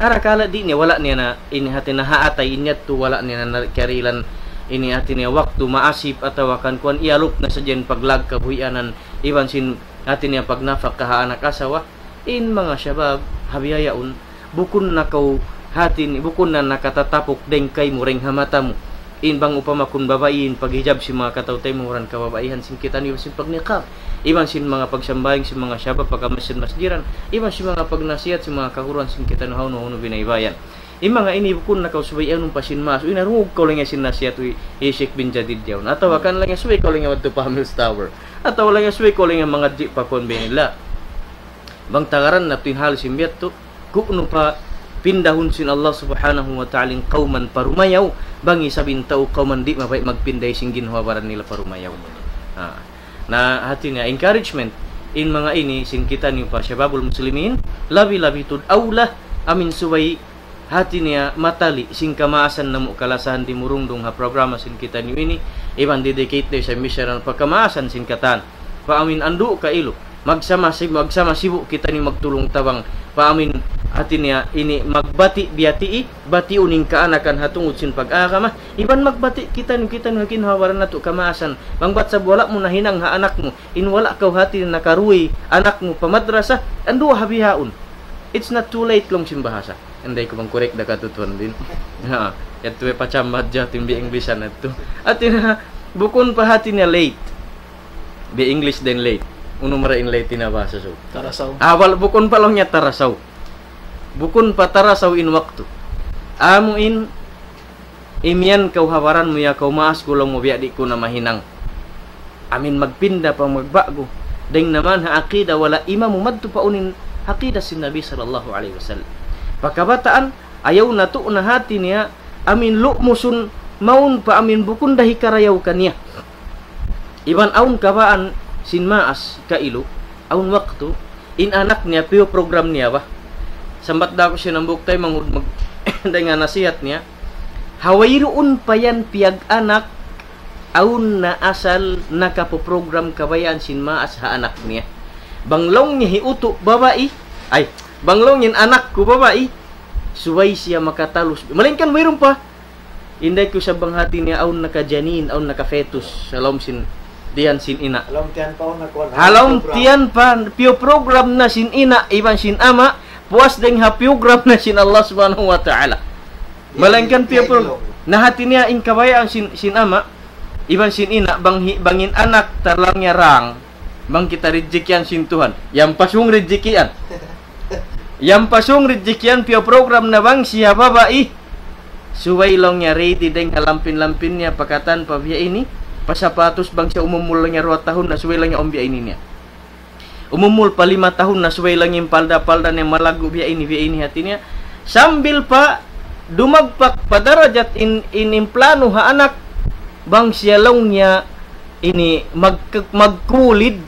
Arakala' di' niya, wala' niya na, ini hati niya ha atay, in yadtu wala' niya na karihilan, ini hati niya waktu maasip atawa kan kuwan, iyalup na sadja in paglag kabuhianan, iban sin hati niya pagnafaka ha anak asawa, in manga shabab, ha bihaun, bukun na kaw hati ni, bukun na nakatatapuk dayng kaymu dayng ha mata mu. In bang upama kun babai in paghijab sin manga kataw-taymanghuran kababaihan sin kitaniyu sin pagniqab. Iban sin manga pagsambahayang sin manga shabab pagkamasjid-masjiran. Iban sin manga pagnasihat sin manga kaguruhan sin kitaniyu hawnu-hawnu binaybayan. In manga ini bukun na kaw subay anu pa sin maas. Uy, narungug kaw laung niya sin nasihat, uy, hi Sheikh bin Jadid yaun. Atawa kan laung niya subay kaw laung niya wadtu pa Hamil's Tower. Atawa laung niya subay kaw laung niya mangadji' pa kuwan biya' nila. Bang tagaran natu' in hal sin biya' yadtu, ku'nu pa pindahun sin Allah Subhanahu wa Ta'ala in kawman parumayaw, bang isab in tau kawman di' mabaya' magpinda sin ginhawa-baran nila parumayaw. Ah. Na hati niya encouragement, in manga ini sin kitaniyu pa shababul muslimin, labi-labi tuud awla, amuin subay hati niya matali' sin kamaasan namu' kalasahan dimurungdung ha programa sin kitaniyu ini, iban dedicate da isab misalan pa kamaasan sin katan. pa amin andu' kailu. Magsama si-, magsama sibu' kitaniyu magtulung-tabang. Pa amin hati niya ini magbati' biyati'i, batiun in kaanakan ha tungud sin pag-agama. Iban magbati' kitaniyu, kitaniyu ha ginhawa-baran natu' kamaasan. Bang bat sab wala' mu nahinang ha anak mu, in wala' kaw hati nakaruy anak mu pa madrasa, andu' ha bihaun. It's not too late laung sin bahasa. Inday ku bang correct da katutuan din. Ha, yadtu way pacambat jati in biya' English-an yadtu. Hati niya, bukun pa hati niya late. Biya' English da in late. Unu mara in late na bahasa Sug? Tarasaw. Ah, wal-, bukun pa laung niya tarasaw. Bukun pa tarasaw in waktu. Amu in imiyan kaw ha baran mu ya kaw maas ku laung mu biya' di' ku na mahinang. Amin magpinda pa magba'gu. Dayng naman ha aqida wala' imamu madtu pa unu in aqida sin Nabi sallallahu alayhi wasallam. Pa kabataan, ayaw natu' na hati niya, amin lu'musun mawn pa amin bukun da hikarayaw kaniya. Iban awn kabaan sin maas kailu, awn waktu, in anak niya, piyu-program niya ba? Sambat da aku sin hambuuk taymanghud mag-, dayng ha nasihat niya, ha wayruun pa yan piyag-anak, awn na asal nakapu-program kabayaan sin maas ha anak niya. Bang laung niya hi utu' babai, ay, bang laung niya in anak ku babai, subay siya makatalus. Malayngkan wayruun pa. Inday ku sa bang hati niya awn naka-janin, awn naka-fetus, ha lawm sin tiyan sin ina'. Ha lawm tiyan pa, awn na kuwan, Ha lawm program. Tiyan pa, piyu-program na sin ina', iban sin ama', puas dayng ha piyu-program na sin Allah Subhanahu wa Ta'ala. Yan, Malayngkan yan, piyu-pro-, yan, na hati niya in kabayaan sin, sin ama', iban sin ina', bang hi-, bang in anak, ta laung niya rang, bang kita rijikian sin Tuhan. Yan pa sung rijikian. Yan pa sung rijikian piyu-program na bang siya babai. Subay laung niya ready dayng ha lampin-lampin niya pa katan pa biya' ini. Pa sapatus bang siya umumul laung niya duwa tahun na subay laung niya awn biya' ini niya. Umumul pa lima tahun na subay laung niya in palda-palda niya malaggu' biya' ini, biya' ini hati niya. Sambil pa dumagpak pa darajat in, in, in plano ha anak bang siya laung niya ini mag-, magkulid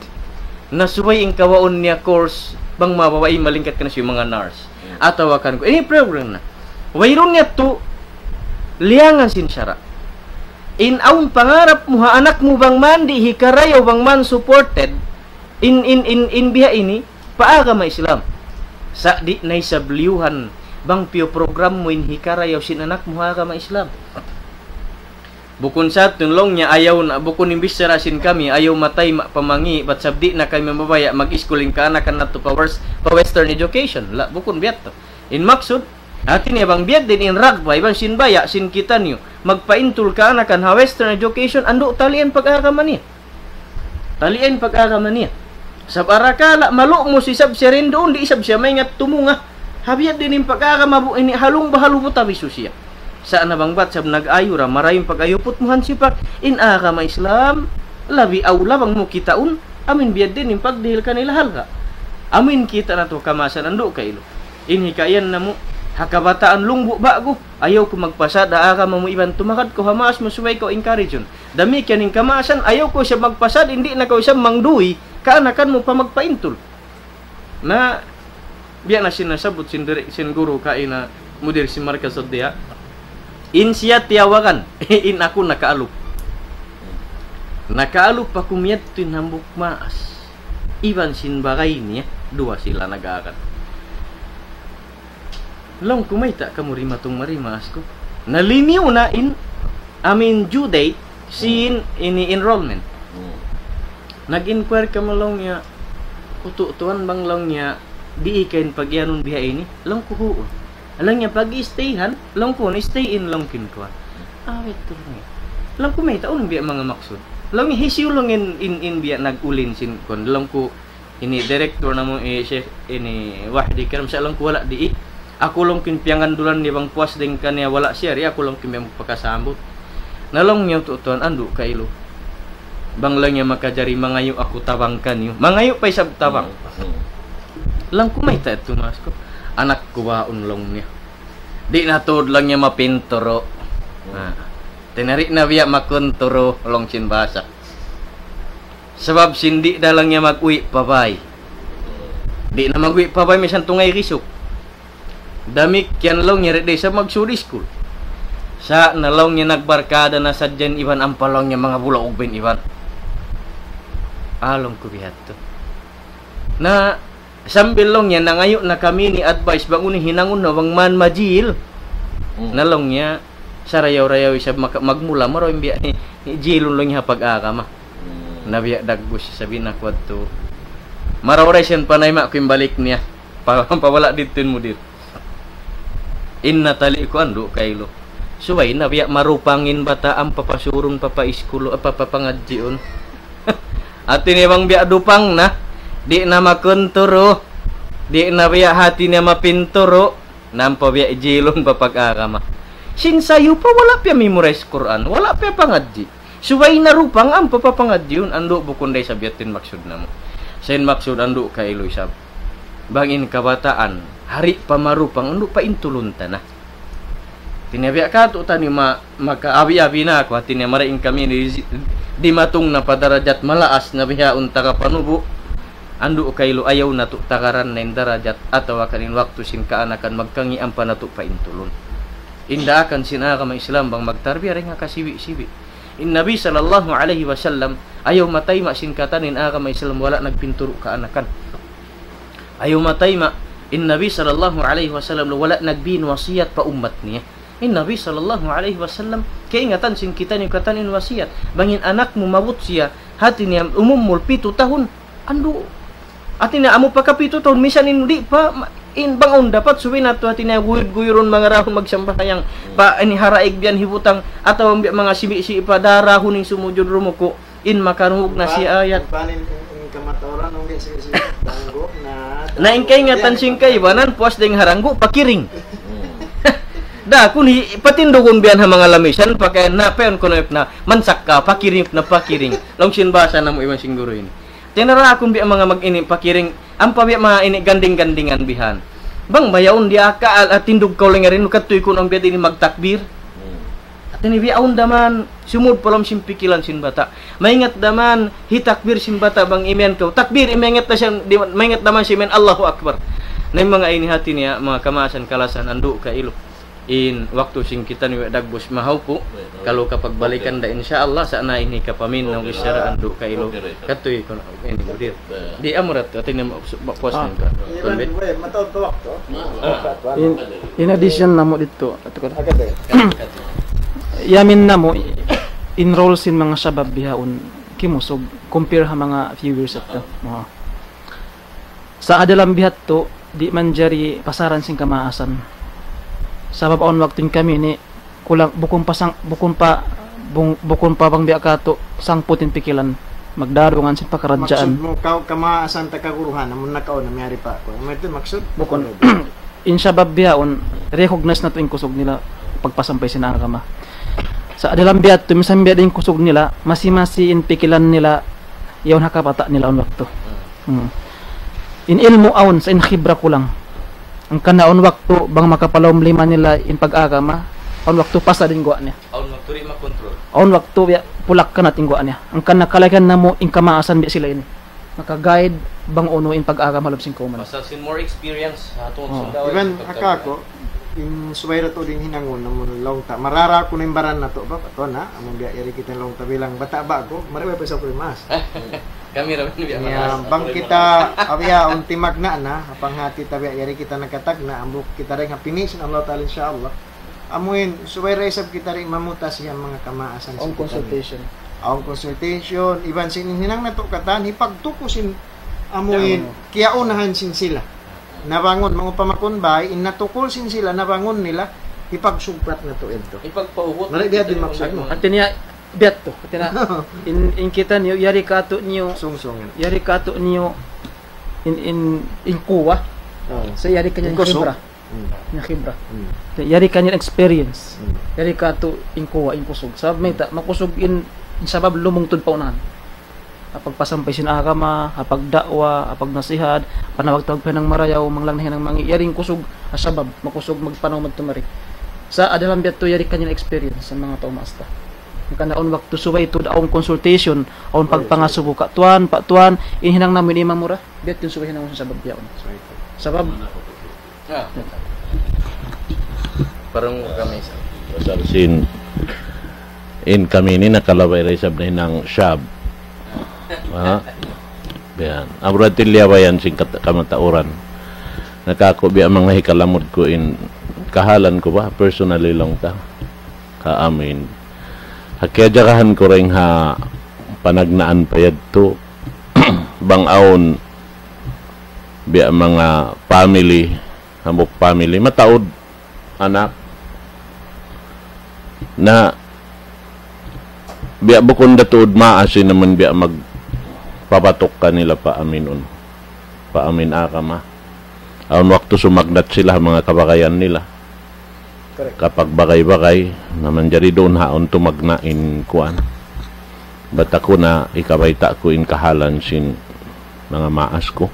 na subay in kawaun niya course bang mababai malingkat kaniya subay manga nurse. Hmm. Atawa kan ku, ini program na. Wayruun niya tu liyangan sin sara'. In awn pangarap mu ha anak mu bang man di' hikarayaw bang man supported in, in, in, in biya' ini pa agama Islam. Sa' di' na isab liyuhan bang piyu-program mu in hikarayaw sin anak mu ha agama Islam. Bukun sa yadtu laung niya ayaw na, bukun in bichara sin kami, ayaw matay ma-, pa mangi', bat sab di' na kami mabaya' mag-iskul in kaanakan natu' pa wers-, pa western education. La, bukun biya' yadtu. In maksud, hati niya bang biya' diin in ragbay, bang sin baya', sin kitaniyu, magpaintul kaanakan ha western education, andu' talian pag-agama niya. Talian pag-agama niya. Sabab arakala' malu'mus isab siya duun, di' isab siya maingat tumunga. Ha biya' diin in pag-agama bu-, ini halung bahalu buta bisu siya. Sa' na bang bat sab nag-ayu ra, marayaw in pag-ayu put mu hansipak. In agama Islam, labi awla bang mu kitaun, amin biya' diin in pagdihil kanila halga'. Amin kita' natu' kamaasan andu' kailu. In hikayan namu', ha kabataan lungbu' ba'gu, ayaw ku magpasad ha agama mu iban tumagad kaw ha maas mu subay kaw encourage-un. Damikkiyan in kamaasan, ayaw kaw isab magpasad, di' na kaw isab mangduy, kaanakan mu pa magpaintul. Na, biya' na sin nasabbut sin diri-, sin guru kaina mudir sin Markaz Ad-Diya. In siya tiyawagan, in aku nakaalup. Nakaalup aku miyadtu in hambuuk maas. Iban sin bagay niya, duwa sila nag-aaral. Laung ku, "Mayta' kamu dimatung mari maas ku?" Nalimiyu na in, I mean, due date sin ini enrollment. Hmm. Nag-inquire kamu laung niya, "Utu' tuwan bang," laung niya, "di' kaw in pag-iyanun biha' ini?" Laung ku, "Huun." Laung niya, "Pag-i-stay-han?" Laung ku, "Stay in," laung ku, "in kuwan." Awit tuud laung niya. Laung ku, "Mayta' unu biya' manga maksud?" Laung niya, "Hisiyu laung in, in, in biya' nag-ulin sin kuwan?" Laung ku, "Ini director namu', eh, Sheikh, ini Wahdi Karam," sa' laung ku, "Wala' di'. Aku laung ku in piyangandulan niya bang puas dayn kaniya wala' siya, di' aku laung ku in biya' magpakasambut." Na laung niya, "Utu' tuwan, andu' kailu. Bang laung niya makajari mangayu' aku tabang kaniyu." Mangayu' pa isab tabang. Hmm, hmm. Laung ku, "Mayta' yadtu maas ku?" "Anak ku baun," laung niya. "Di' na tuud laung niya mapinturu'." Hmm. Ah. Tinari na biya' makunturu' laung sin bahasa. Sabab sin di' da laung niya mag-uwi' pa bāy. Di' na mag-uwi' pa bāy, misan tungay risuk. Damikkiyan laung niya, di' da isab magsud iskul. Sa' na laung niya nagbarkada na sadja in iban ampa laung niya manga bulaug ba in iban. Laung ku biya' hādtu. Na, sambil laung niya, nangayu' na kami ini advice, bang unu in hinangun na bang man majil. Hmm. Na laung niya, sarayaw-rayaw isab maka-, magmula, marayaw in biya' hi-, hi-, jilun laung niya ha pag-agama. Hmm. Na biya' dagbus isab in aku hādtu. Marayaw-rayaw siya, panayma' ku in balik niya. Pa-, pawala' didtu in mudir. In natali' ku andu' kailu. Subay na biya' marupang in bata' ampa pasurun, papaiskulu, apa, papangadjiun. Hāti niya bang biya' dupang na, di' na makunturu, di' na biya' hāti niya mapinturu, na ampa biya' jilun pa pag-agama. Sin sayu pa wala' piya memorize Qur'an, wala' piya pangadji'. Subay na rupang ampa papangadjiun, andu' bukun da isab yadtu in maksud namu'. Sa' in maksud andu' kailu isab. Bang in kabataan, hari pa marupang, andu' paintulun ta na. Hāti niya biya' katu' tani ma-, makaabi-abi na aku, hāti niya marayaw in kami ini di-, dimatung na pa darajat malaas na bihaun taga panubu'. Andu' kailu ayaw natu' tagaran na in darajat atawa kan in waktu sin kaanakan magkangi' ampa natu' paintulun. In daakan sin agama Islam bang magtarbiya dayn ha kasibi'-sibi'. In Nabi sallallahu alayhi wasallam, ayaw matayma' sin katan in agama Islam wala' nagpinturu' kaanakan. Ayaw matayma', in Nabi sallallahu alayhi wasallam wala' nagbin wasiyat pa ummat niya. In Nabi sallallahu alayhi wasallam, kaingatan sin kitaniyu katan in wasiyat. Bang in anak mu maabut siya, hāti niya umul pitu tahun, andu'. Hāti niya amu pa kapitu tahun, misan in di' pa, ma-, in bang awn dapat, subay natu', hāti niya guyud-guyurun mangarahun magsambahayang. Pa ini haraig biyan hibutang, atawa biya' manga sibi'-sibi' pa darahun in sumujud rumuku', in makarungug na siya ayat. Panin in, in kamatauran, nung di' siya, siya, banggo na. Na in kaingatan sin kaibanan, puas dayn ha ranggu', pakiring. Da, kunu' patindugun biyan ha manga lamisan, pakay na, payan kunu' na, mansak ka, pakiring na, pakiring. Laung sin bahasa namu' iban sin guru ini. Tinara aku biya' manga mag-ini pakiring, ampa biya' manga ini ganding-gandingan bihan. Bang bayaun di' aka, al-, atindug kaw lang yarin, katuy ku nang biya' ini magtakbir. Hmm. Hāti niya biya' awn da man, sumud pa lawm sin pikilan sin bata'. Maingat da man, hitakbir sin bata' bang imiyan kaw. Takbir, imaingat da siya, di', maingat da man siya imiyan, Allahu Akbar. Na in manga ini hāti niya, manga kamaasan kalasahan, andu' kailu. In waktu sin kitaniyu dagbus mahawpu', kalu kapagbalikan da insya Allah, sa' na ini kapamin na wisara andu' kailu. Katuy ku na, ini mudir. Di' amurat, hāti niya ma-, ma-, puas na ka. Iban, we, mataud pa waktu. Ah. In, in addition namu' didtu, atu ko na. Yamin namu', in role sin manga shabab bihaun, kimusug, compare ha manga few years ago. Oo. Sa' ha dalam bihadtu, di' manjari pasaran sin kamaasan. Sabab awn waktu in kami ini, kulang, bukun pa sang-, bukun pa, bung-, bukun pa bang biya' katu', sangput in pikilan, magdarungan sin pakaradjaan. Maksud mu, ka-, kamaasan ta kaguruhan, amun nakauna, miyari pa aku. Amu yadtu maksud? Bukun. In shabab bihaun, recognize natu' in kusug nila, pagpasampay sin agama. Sa' ha dalam bihadtu, misan biya' da in kusug nila, masi-masi in pikilan nila, yaun ha kabata' nila awn waktu. Hmm. In ilmu' awn, sa' in khibra kulang. Hangkan na awn waktu, bang makapalaum lima nila in pag-agama, awn waktu pasad in guwa' niya. Awn waktu di' makontrol. Awn waktu biya' pulak kanat in guwa' niya. Hangkan na kalagihan namu' in kamaasan biya' sila ini. Maka-guide bang unu in pag-agama ha lawm sin kawman. Pasal sin more experience, ha, tungud sin dawah. Iban, sin pagkagama. Aka aku, in subay da tuud in hinangun, amun laung ta, marara ku na in baran natu', ba, pato na, amun biya' yari kita laung ta bilang bata' ba'gu, mari ba pa sa' ku mas. Kami ra biya' niya, manas. Bang kita, abiya, unti magna na, apang hati ta biya' yari kita nakatagna', ambuk kita dayn ha pini' sin Allah Ta'ala, insya Allah. Amuin, subay da isab kita di' mamutas yan manga kamaasan. Awn consultation. Awn consultation, iban sin hinang natu' katan, hipagtuku sin amuin, kiyaunahan sin sila. Nabangun, mangupama kun bay, in natukul sin sila, nabangun nila, hipagsugpat natu' yadtu. Hipagpauhut. Mari biya' di' maksud mu. Hati niya, biya' tu. Hati niya, in, in kitaniyu, yari katu' niyu. Sungsung yan. Yari katu' niyu, in, in, in kuwa. Oo. Sa' yari kaniya in kusug. Khibra. Hmm. In khibra. Hmm. Yari kaniya in experience. Hmm. Yari katu' in kuwa, in kusug. Sabab mayta', makusug in, in sabab lumungtud pa unahan. Ha pagpasampay sin agama, ha pagda'wa, ha pagnasihat, panawag-tawag pa hinang marayaw, manglang na hinang mangi', yari in kusug, ha sabab, makusug magpanaw madtu mari. Sa' ha dalam biya' tu yari kaniya in experience sin manga tau maas ta. Hangkan na awn waktu subay tuud awn consultation, awn pagpangasubu ka tuwan, pa tuwan, in hinang namu' ini mamura, biya' tu in subay hinang sin sabab biya' yaun. Sabab, Ah. Parang kami sa. Pasal sin, in kami ini nakalabay da isab na hinang shab. Ha? Yan. Abratilya ba yan sin kat-, kamatauran? Nakaku biya' manga hikalamud ku in kahalan ku ba, personally laung ta. Ka amin. Ha kiyajagahan ku rin ha panagnaan pa yadtu. Bang awn biya' manga family, hambuuk family, mataud anak. Na biya' bukun da tuud maas in amun biya' magpapatuk kanila pa aminun. Pa amin agama. Awn waktu sumagnat sila ha manga kabagayan nila. Correct. Kapagbagay-bagay, na manjari duun haun tumagna' in kuwan. Bat aku na ikabayta' ku in kahalan sin manga maas ku.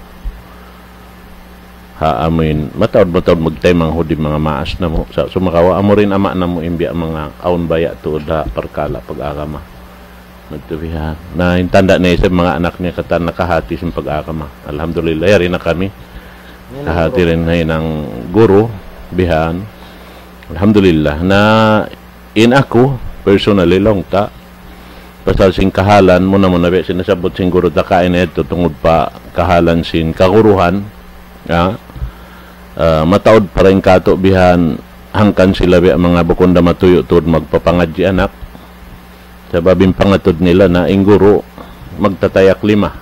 Ha amin, mataud, mataud magtaymanghud in manga maas namu'. Sa' sumagawa', amu rin ama' namu' in biya' manga awn baya' tuud ha parkala' pag-agama. Madtu bihan. Na, in tanda' niya isab manga anak niya katan nakahati sin pag-agama. Alhamdulillah, yari na kami. Kahati rin na hinang guru, bihan. Alhamdulillah. Na, in aku, personally, laung ta, pasal sin kahalan, muna-muna biya' sin nasabbut sin guru ta kaina yadtu tungud pa kahalan sin kaguruhan, ha? Ah, mataud pa rin katu' bihan, hangkan sila biya' manga bukun da matuyu' tuud magpapangadji' anak. Sabab in pangatud nila na in guru magtatayak lima.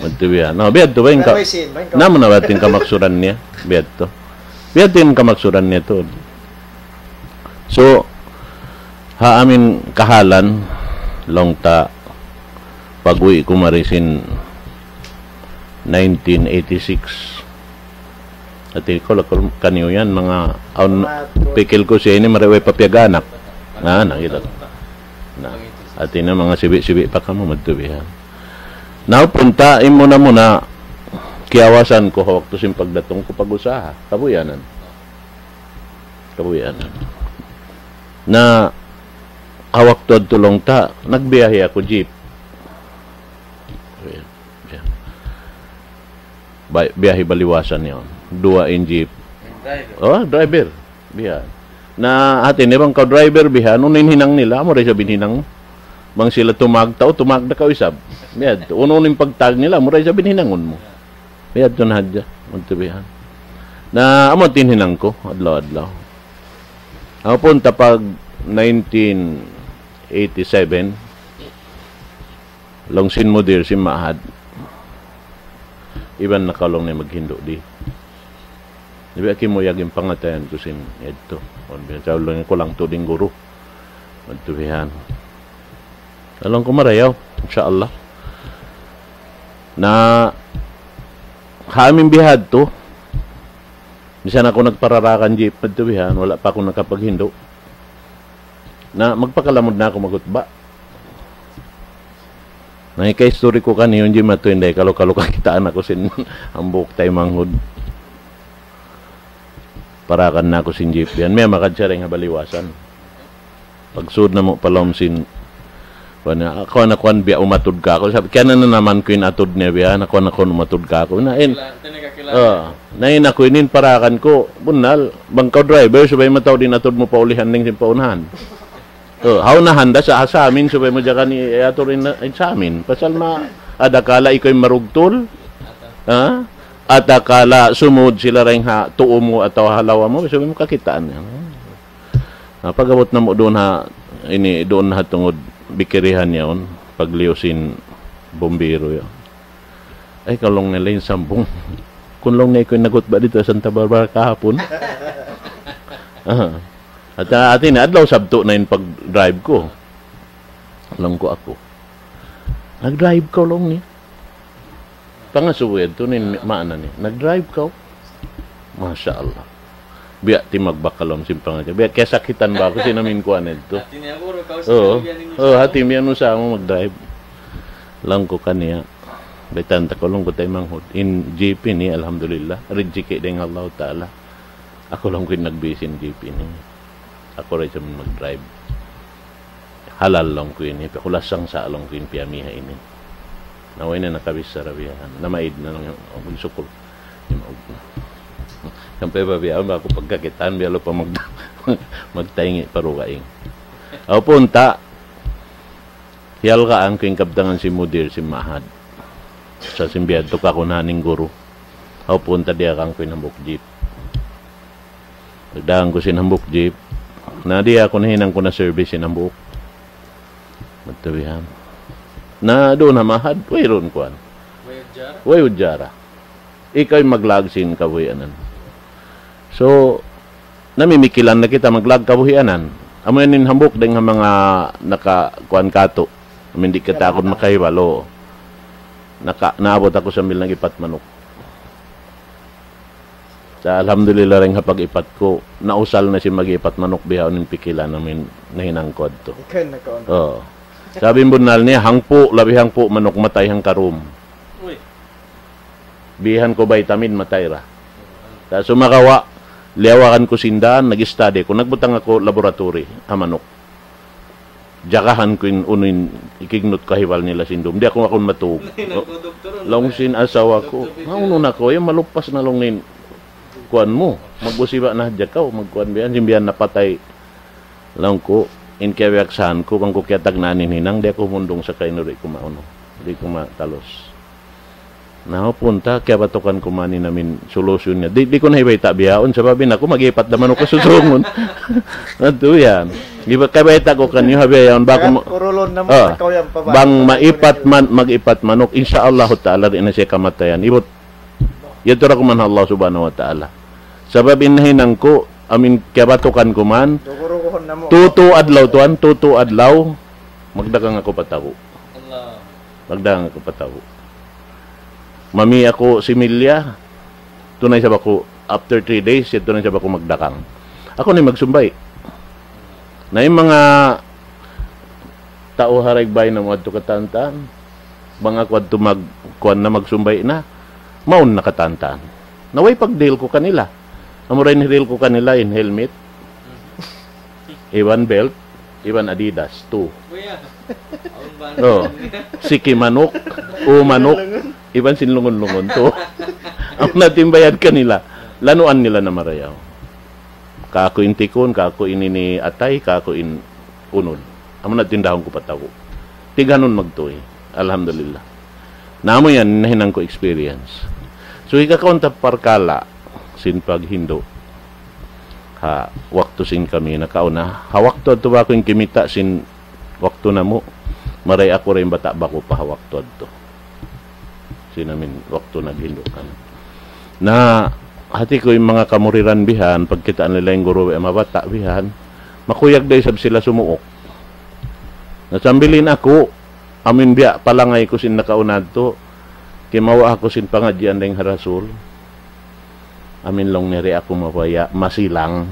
Madtu bihan. Na, biya' tu ba in ka-, Pero isin, ba in ka-, namu na ba in kamaksuran niya? Biya' tu. Biya' tu in kamaksuran niya tuud. So, ha amin kahalan, laung ta, pag-uwi' ku mari sin nineteen eighty-six. Hati ku, lakul kaniyu yan, manga awn, pikil ku siya ini, mari way pa piyag-anak. Na, na, kita. Na, hati na manga sibi'-sibi' pa kamu, madtu bihan. Na, punta, in muna-muna, kiyawasan ku, ha waktu sin pagdatung ku, pag-usaha. Kabuyanan. Kabuyanan. Na, ha waktu yadtu laung ta, nagbiyahe aku jeep. Biyahe. Bay-, biyahe baliwasan yaun. Duwa in jeep. Driver. Oh, driver. Biya'. Na hati niya bang kaw driver biya', unu in hinang nila, amu ra isab in hinang mu. Bang sila tumag tau, tumag da kaw isab. Biya', unu in pagtag nila, amu ra isab in hinangun mu. Biya' tu na hadja, madtu biya'. Na amu in hinang ku, adlaw-adlaw. Amu pun tapag nineteen eighty-seven, laung sin mudir sin ma'had, iban na kaw laung niya maghindu' di. Di' ba kimuyag in pangatayan ku sin yadtu. Unu biya' sa' laung niya kulang tuud in guru. Madtu bihan. Laung ku marayaw, insya Allah. Na ha amin bihadtu, misan aku nagpararakan jeep madtu bihan, wala' pa aku nakapaghindu'. Na magpakalamud na aku maghutba. Na hika-history ku kaniyu, in jeep madtu, inday kalu-kalu kakitaan aku sin hambuuk taymanghud. Parakan na aku sin jeep yan. Miyamagad siya dayn ha baliwasan. Pagsud namu' pa lawm sin, kuwan niya, kuwan na kuwan biya' umatud kāku'. Sabi, kiyanananaman ku in atud niya biya', na kuwan na kuwan umatud kāku'. Na in, Kila-, tinikakilala. Oh, na in aku inin parakan ku, bunnal, bang kaw driver, subay mataud in atud mu pa ulihan dayn sin pa unahan. Oh, ha unahan da sa, ha samin, subay mu jakan i-, iatur in, in samin. Pasal ma, adakala ikaw in marugtul, ha? Adakala sumud sila dayn ha tuu mu atawa ha lawa mu, subay mu kakitaan yan. Na, pag-abut namu' duun ha, ini, duun ha tungud bikirihan yaun, pagliyu sin bumbiro yaun. Ay, kaw laung nila in sambung. Kunu' laung niya aku in naghutba didtu ha Santa Barbara kahapun. Ah. At, ah, hati niya, adlaw Sabtu na in pag-drive ku. Laung ku aku. Nag-drive kaw laung niya. Pangasubu yadtu in maana niya. Nag-drive kaw. Masha Allah. Biya' timagbak ha lawm sin pangadji'. Biya' kiyasakitan ba aku sin amin kuwan yadtu. Hati niya, guru, kaw sa Oo. Biya' ni Oo, Musa. Hati niya, unu sa mu mag-drive. Laung ku kaniya. Baytaan ta kaw laung ku taymanghud. In jeep ini, alhamdulillah. Rijiki dayn ha Allah Ta'ala. Aku laung ku in nagbi sin jeep ini. Aku ra isab in mag-drive. Halal laung ku ini, piyakulasang sa laung ku in piyamiha ini. Na way na nakabichara biya' yan. Namaid na laung yan, agun sukul. Sampay pa biya' ba aku pagkakitaan, biya' lupa mag-, magtayngi' pa dugaing. Aw punta, hiyalgaan ku in kabtangan sin mudir sin ma'had. Sa' sin biya' yadtu kakunahan in guru. Hawpun ta diyaak ku in hambuuk jeep. Nagdagang ku sin hambuuk jeep. Na diya aku nahinang ku na service sin hambuuk. Matabihan. Na duun ha mahad, wayruun kuwan. Way ujara. Ikaw in maglaag sin kabuhianan. So, namimikilan na kita maglaag kabuhianan. Amu yan in hambuuk dayn ha manga nakakuwan katu'. Amin di' kita agun makahiwalo. Naka, naabut aku sambil nag-ipat manuk. Sa' alhamdulillah, dayn ha pag-ipat ku, nausal na sin mag-ipat manuk bihaun in pikilan amin nahinang ku yadtu. Ikaw in nakauna. Oo. Sabi in bunnal niya, hangpu', labi hangpu' manuk matay hangkarum. Uy. Bihan ku vitamin, matay ra. Sa' sumagawa', liyawagan ku sin dān, nag-study ku, nagbutang aku laboratory, ha manuk. Jagahan ku in unu in ikignut kahiwal nila sin dum. Di' aku, aku matug. Nahinang ku, doktor, unu? Laung sin asawa ku, doktor, "Maunu na kaw, yan malupas na laung in kuwan mu. Mag-usiba na hadja kaw, magkuwan biya' yan, sin biya' yan napatay." Laung ku, in kiyabiyaksahan ku, bang ku kiyatagnaan in hinang, di' aku humundung sa' kaynu, di' ku maunu. Di' ku matalus. Na, punta, kiyabatukan ku man in amin solution niya. Di', di' ku na hibayta' bihaun, sabab in aku mag-ipat da manuk kasusungun. Natu yan. Di' ba, kabayta' ku kaniyu, ha bihaun, bang ku ma-, kurulun na mo, ah, ikaw yan pa ba? Bang maipat man, mag-ipat manuk, insya Allahu ta'ala, di' na siya kamatayan. Ibut, yadtu ra ku man ha Allah subhanahu wa ta'ala. Sabab in nahinang ku, amin kiyabatukan ku man, duguruguhun na mo. Tutu adlaw tuwan, tutu adlaw, magdagang aku pa tahu. Allah. Magdagang aku pa tahu. Mami aku similya, tunay sa baku, after three days, yadtu na sa baku magdagang. Aku na in magsumbay'. Na in manga tau ha dagbay namu' adtu katantan, bang aku adtu mag-, kuwan na, magsumbay' na, mawn na katantan. Na way pagdihil ku kanila. Amura in hirihil ku kanila in helmet, iban belt, iban Adidas, tu. Kuya, awn ba? Oh, siki manuk, u manuk, iban sin lungun-lungun, tu. Amu na in bayad kanila. Lanuan nila na marayaw. Kāku' in tikun, kāku' in ini atay, kāku' in unun. Amu na tindahun ku pa tahu. Tighanun magtuy. Alhamdulillah. Na amu yan, nahinang ku experience. So, hikakaun ta parkala' sin paghindu'. Ha waktu sin kami nakauna. Ha waktu adtu ba aku in kimita' sin waktu namu'. Maray aku ra in bata' baku pa ha waktu adtu. Sin amin waktu naghindu' kami. Na, hati ku in manga kamuriran bihan, pagkitaan nila in guru, eh, mabata' bihan, makuyag da isab sila sumuuk. Na sambil in aku, amin biya' palangay ku sin nakauna adtu, kimawa' aku sin pangadjian dayn ha Rasul. Amin laung niya di' aku mabaya' masilang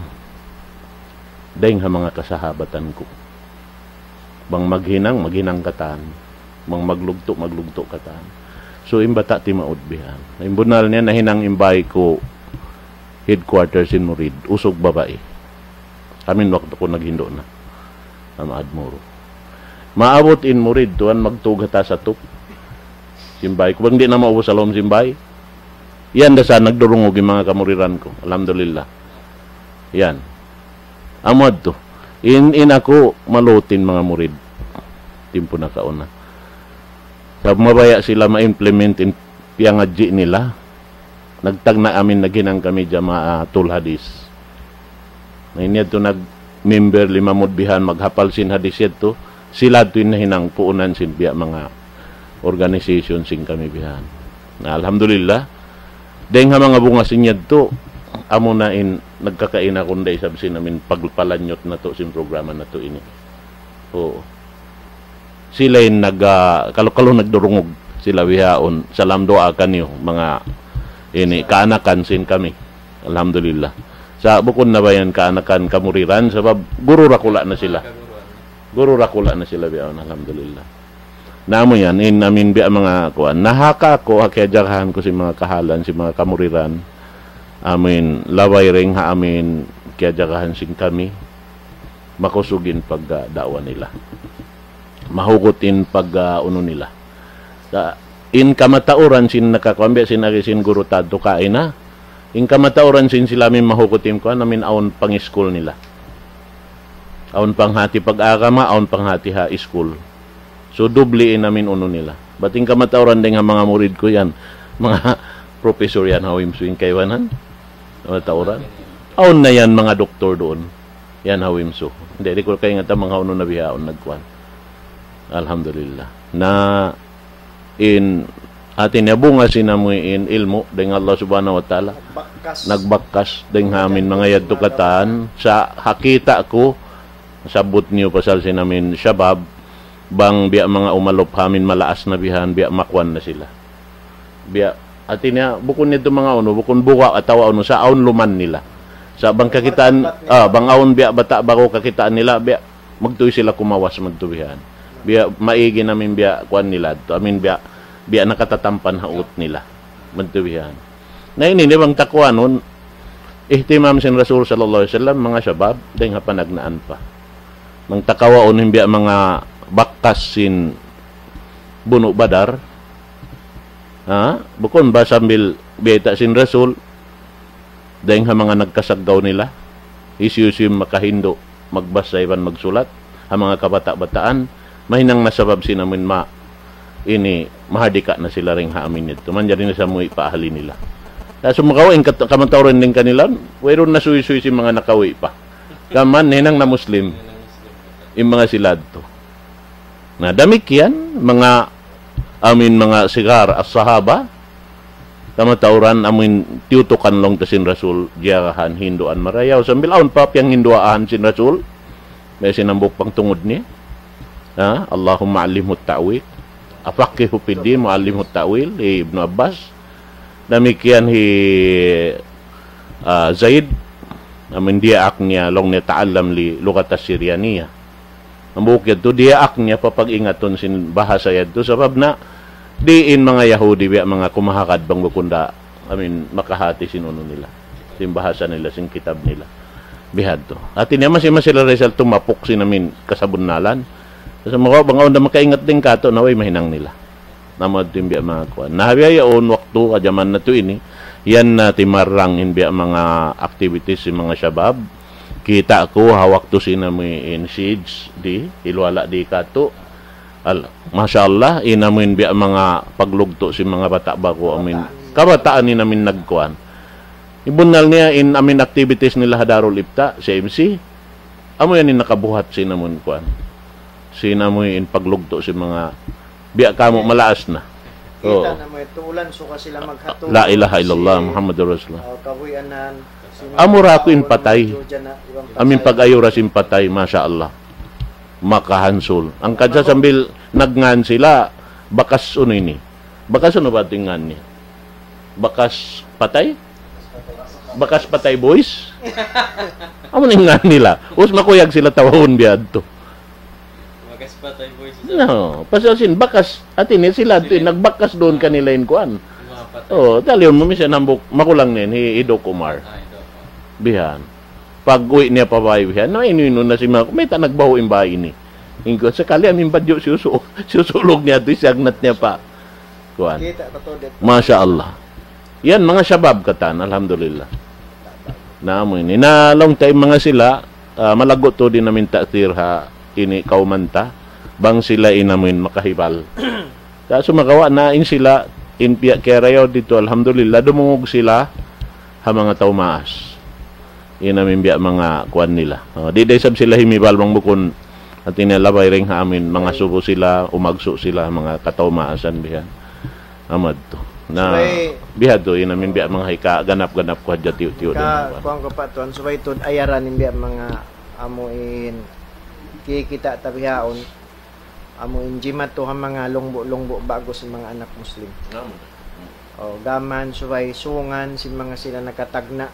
dayn ha manga kasahabatan ku. Bang maghinang, maghinang katan. Bang maglugtu', maglugtu' katan. So, in bata' timaud bihan. In bunnal niya, nahinang in bāy ku headquarter sin murid, usug babai. Amin waktu ku naghindu' na. Ama Admuru. Maabut in murid, tuwan, magtug ha taas atup sin bāy ku. Bang di' na maubus ha lawm sin bāy. Yan da sa nagdurungug in manga kamuriran ku. Alhamdulillah. Yan. Amu adtu. In, in aku malutin manga murid. Timpu nakauna. Sa' mabaya' sila ma-implement in piyangadji' nila. Nagtagna' amin, naghinang kami jamaatul hadis. Na in yadtu nag-member limamud bihan maghapal sin hadis yadtu, sila adtu in nahinang puunan sin biya' manga organization sin kami bihan. Na, alhamdulillah, dayn ha manga bunga sin yadtu, amu na in nagkakaina kunda isab sin amin pagpalanyut natu' sin programa natu' ini. Oo. Sila in nag-, ah, kalu-kalu nagdurungug sila bihaun. Salam duwaa kaniyu, manga ini, kaanakan sin kami. Alhamdulillah. Sa' bukun na ba yan kaanakan, kamuriran, sabab guru dakula' na sila. Guru dakula' na sila bihaun, alhamdulillah. Na amu yan, in amin biya' manga kuwan. Nahaka aku, ha kiyajagahan ku sin manga kahalan, sin manga kamuriran. Amin, labay dayn ha amin kiyajagahan sin kami. Makusug in pag, ah, da'wa nila. Mahugut in pag, ah, unu nila. Sa', in kamatauran sin nakakuwan biya' sin agi sin guru ta adtu kaina, in kamatauran sin sila amin mahugut in kuwan, amin awn pangiskul nila. Awn panghati pag-agama, awn panghati ha iskul. So, dubli in amin unu nila. Bat in kamatauran dayn ha manga murid ku yan, manga professor yan ha U M S U in kaibanan. Kamatauran. Awn na yan manga doktor duun. Yan ha U M S U. Di', di' ku kaingatan manga unu na bihaun nagkuan. Alhamdulillah. Na in hati niya bunga sin amu in ilmu' dayn ha Allah Subhanahu wa Ta'ala. Nagbakkas. Nagbakkas dayn ha amin manga yadtu katan. Sa' ha kita' ku, sabbut niyu pasal sin amin shabab, bang biya' manga umalup ha amin malaas na bihan, biya' makuan na sila. Biya', hati niya, bukun niya tu manga unu, bukun buga' atawa unu, sa' awn luman nila. Sa' bang kakitaan, ah, bang awn biya' bata' baru kakitaan nila, biya' magtuy sila kumawas magtubihan. Biya' maigi na amin biya' kuan nila, tu amin biya', biya' nakatatampan ha ut nila. Magtubihan. Na ini, ini bang ta kuanun, ihtimam sin Rasul sallallahu alayhi wasallam, manga shabab, dayn ha panagnaan pa. Bang ta kawaun in biya' manga bakkas sin bunu' Badar, ha? Bukun ba sambil biyayta' sin Rasul, dayn ha manga nagkasaggaw nila, hisiyu-siyu makahindu' magbasa iban magsulat, ha manga kabata'-bataan, mahinang na sabab sin amin ma-, ini, mahardika na sila dayn ha amin yadtu. Manjari na samuwi pa ahli nila. Na sumagawa', in kat-, kamatauran dayn kanila, wayruun na suysuy sin manga nakauwi pa. Kaman, hinang na Muslim. In manga sila yadtu. Na damikkiyan, manga amin manga sigar as-sahaba, kamatauran amin tiyutukan laung ta sin Rasul, jiyarahan hinduan marayaw. Sambil awn pa piyanghinduan sin Rasul, may sin hambuuk pangtungud niya. Ha? اللهم علمه التأويل. فقهه في الدين وعلمه التأويل, hi Ibnu Abbas. Damikkiyan hi, ah, Zaid, amin diyaak niya, laung niya تعلم لي اللغة السريانية. Hambuuk yadtu, diyaak niya pa pag-ingatun sin bahasa yadtu. Sabab na, di' in manga Yahudi, biya' manga kumahagad bang bukun da, amin, makahati sin unu nila. Sin bahasa nila, sin kitab nila. Bihadtu. Hati niya masi-masi sila Rizal tumapuk sin amin kasabunnalan. Sa' makawa' bang awn da makaingat dayn katu', na way mahinang nila. Na amu yadtu in biya' manga kuan. Na ha biya' yaun waktu ha jaman natu' ini, yan na timarang in biya' manga activities sin manga shabab. Kita' ku ha waktu sin amu in siege di, hiluhala' di katu'. Al-, Masha Allah, in amu in biya' manga paglugtu' sin manga bata' ba'gu amu in, kabataan in amu in nagkuan. In bunnal niya in amu in activities nila ha Darul Ifta, C M C. Amu yan in nakabuhat sin amu in kuan. Sin amu in paglugtu' sin manga biya' kamu malaas na. Kita' na mu yadtu, ulan suka sila maghatun. La ilaha illallah Muhammadur Rasulullah. Amu ra aku in patay. Amu in pag-ayura sin patay, masha Allah. Makahansul. Hangkan sa sambil nagngan sila, bakas unu ini. Bakas unu ba in ngan niya? Bakas patay? Bakas patay boys? Amu in ngan nila. Us makuyag sila tawahun biya' yadtu. Bakas patay boys. No, pasal sin bakas, hati niya sila yadtu, nagbakas duun kanila in kuan. Mga patay. Oh, taliun mu misan hambuuk, makulang na yan, hi Idok Umar. Ah, ito. Bihan. Pag-uwi niya pa bay bihan, na inu-inu na sin manga, mayta' nagbahu' in bay ini. Ingkod sakali amu in badju' siyusu-, siyusulug niya yadtu, siyagnat niya pa. Kuan. Kita' pa to, dito. Masha Allah. Yan, manga shabab katan, alhamdulillah. Na amu ini. Na laung ta in manga sila, ah, malaggu' tuud in amu in ta'thir ha ini kawman ta. Bang sila in amu in makahibal. Sa' sumagawa' na in sila, in piya kiyarayaw didtu, alhamdulillah, dumungug sila ha manga tau maas. In amu in biya' manga kuan nila. Oh, di' da isab sila himibal bang bukun. Hati niya labay dayn ha amu in mangasubu sila, umagsu' sila, manga kataumaasan bihan. Amu yadtu. Na, subay, bihadtu, in amu in biya' manga hika, ganap-ganap ku hadja tiyu'-tiyu' dayn ha kuan. Kuan ku pa tuwan, subay tuud ayaran in biya' manga amu in kikita' ta bihaun. Amu in jimatu ha manga lungbu'-lungbu' ba'gu sin manga anak Muslim. Namu. O, gām subay sungan sin manga sila nakatagna'.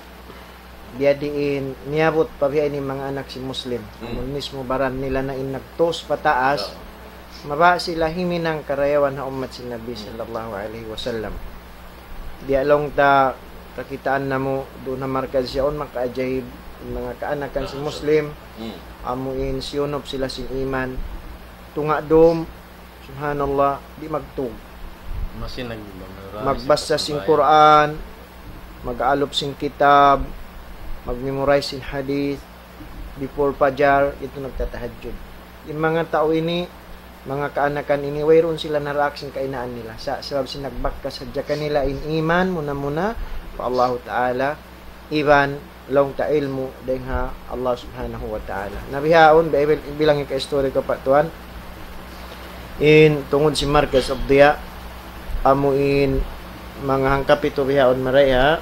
Biya' diin niyabut pa biya' ini manga anak sin Muslim. Hmm. Amun mismu baran nila na in nagtus pataas. Ya. Mabaya' sila himinang karayawan ha ummat sin Nabi, hmm, sallallahu alayhi wasallam. Biya' laung ta kakitaan namu' duun ha markaz yaun, makaajaib in manga kaanakan sin, ya, Muslim. Hmm. Amu in siyunup sila sin iman. Tunga' dum, subhanallah, di' magtug. Masi nag-, magbasa sin Qur'an, mag-aalup sin kitab, mag-memorize sin hadith, before fajar, yadtu nagtatahajjud. In manga tau ini, manga kaanakan ini, wayruun sila naraak sin kainaan nila. Sa-, sabab sin nagbakkas sadja kanila in iman, muna-muna, pa Allahu Ta'ala, iban laung ta ilmu' dayn ha Allah Subhanahu wa Ta'ala. Na bihaun, bi-, bil-, bilang hika-istori ku pa tuwan, in tungud sin Markaz Ad-Diya, amu in manga hangkapitu bihaun marayaw,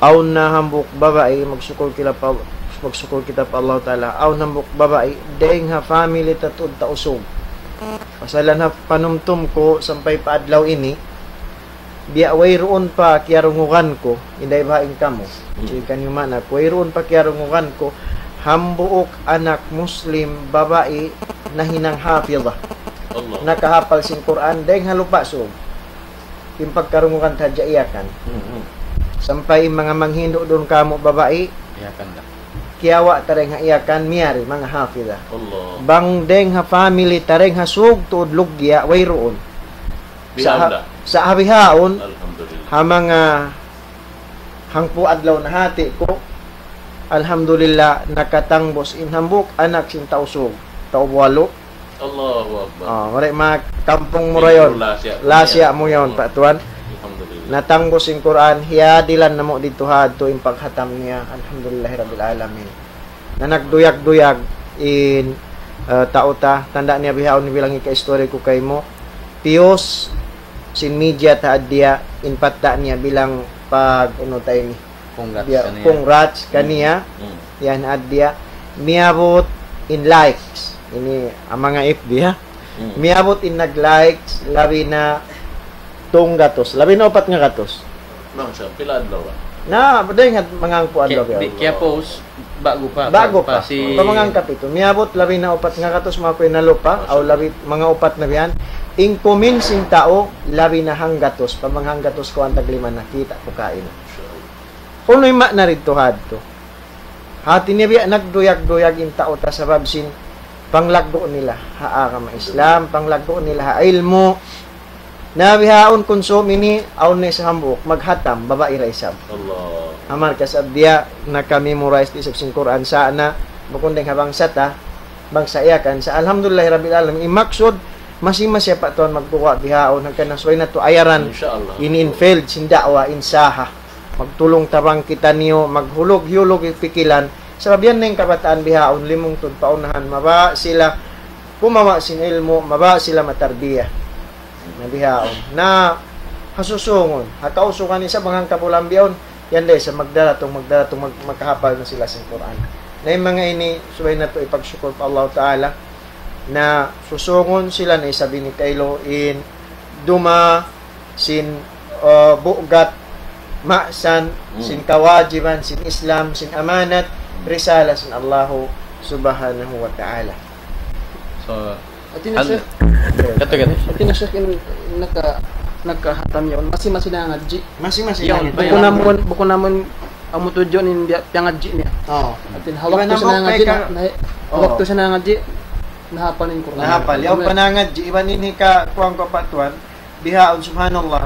awn na hambuuk babai, magsukul kita pa, magsukul kita pa Allah Ta'ala, awn hambuuk babai, dayn ha family ta tuud Tausug. Pasalan ha panumtum ku sampay pa adlaw ini, biya' wayruun pa kiyarungugan ku, inday baha' in kamu. Hmm. Sige kaniyu maana, wayruun pa kiyarungugan ku, hambuuk anak Muslim babai nahinang hafidah. Allah. Nakahapal sin Qur'an, dayn ha Lupa' Sug. In pagkarungugan ta hadja Yakan. Hmm, hmm. Sampay in manga manghindu' duun kamu babai, Yakan da. Kiyawa' ta dayn ha Yakan, miyari, manga hafidah. Allah. Bang dayn ha family ta dayn ha Sug tuud Lugya', wayruun. Sa ha-, Bihaun da. Sa ha bihaun, Alhamdulillah. Ha manga hangpu' adlaw nahati ku, alhamdulillah, nakatangbus in hambuuk anak sin Tausug, Taubualu. Allahu Akbar. Ah, mari ma kampung mu ra yaun. Lasiya mu yaun, pa tuwan. Alhamdulillah. Natangbus in Qur'an, hiyadilan namu' didtu ha adtu in paghatam niya. Alhamdulillahi Rabbil Alamin. Na nagduyag-duyag in, eh, tau ta, tanda' niya bihaun bilang hika-istori ku kaymu. Piyus sin media ta hadja, in patta' niya bilang pag-, unu ta ini. Congrats kaniya. Congrats kaniya. Hmm. Hmm. Yan hadja. Miyabut in likes. Ini, ah, manga F B, ha? Hmm. Miyabut in nag-likes, labi na tunggatus. Labi na upat ngagatus. Bang sa, pila adlaw ba? Na, dayn ha manga hangpu' adlaw. Kiya-, di', kiya-post, ba'gu pa, ba'gu pa, pa, pa si pa manga hangkapitu. Miyabut labi na upat ngagatus, manga kuy na lupa, aw labi, manga upat na biyan. In comment sin tau, labi na hanggatus, pa manga hanggatus kuwan tag lima nakita' ku kaina. Unu in ma'na didtu ha adtu? Hati niya biya' nagduyag-duyag in tau ta sabab sin panglaggu' nila ha agama Islam, panglaggu' nila ha ilmu'. Na bihaun kunsum ini, awn na isab hambuuk, maghatam, babai ra isab. Allah. Amal kasab diya, naka-memorize da isab sin Qur'an sa na, bukun dayn ha bangsa ta, bangsa Yakan sa. Alhamdulillahi Rabbil Alamin. In maksud, masi-masi pa tuwan magduwa' bihaun, hangkan na subay natu' ayaran, insya Allah, in, in field sin da'wa, in saha. Magtulung-tabang kitaniyu, maghulug-hulug in pikilan. Sabab yan na in kabataan bihaun, limungtud pa unahan, mabaya' sila kumawa' sin ilmu', mabaya' sila matarbiya. Na bihaun. Na, ha susungun, ha kausugan isab bang hangkabulan bihaun, yan da isab magdaratung, magdaratung, mag-, makahapal na sila sin Qur'an. Na in manga ini, subay natu' ipagsukul pa Allah Ta'ala, na susungun sila na isab ini kailu in duma sin, uh, bugat, ma'san, hmm, sin kawajiban, sin Islam, sin amanat, hmm, risala sin Allahu Subhanahu wa Ta'ala. So, hati niya, Sheikh, katu, katu. Hati niya, Sheikh, in naka-, nakahatam yaun, masi-masi nangadji'. Masi-masi nangadji'. Bukun amun, bukun amun amu tudju' in piyangadji' niya. Oo. Hati niya, ha waktu siya nangadji', na, na, ha waktu siya nangadji', nahapal in Qur'an. Nahapal. Yaun pa nangadji', iban ini ka, kuwan ku pa tuwan. Bihaun, subhanallah.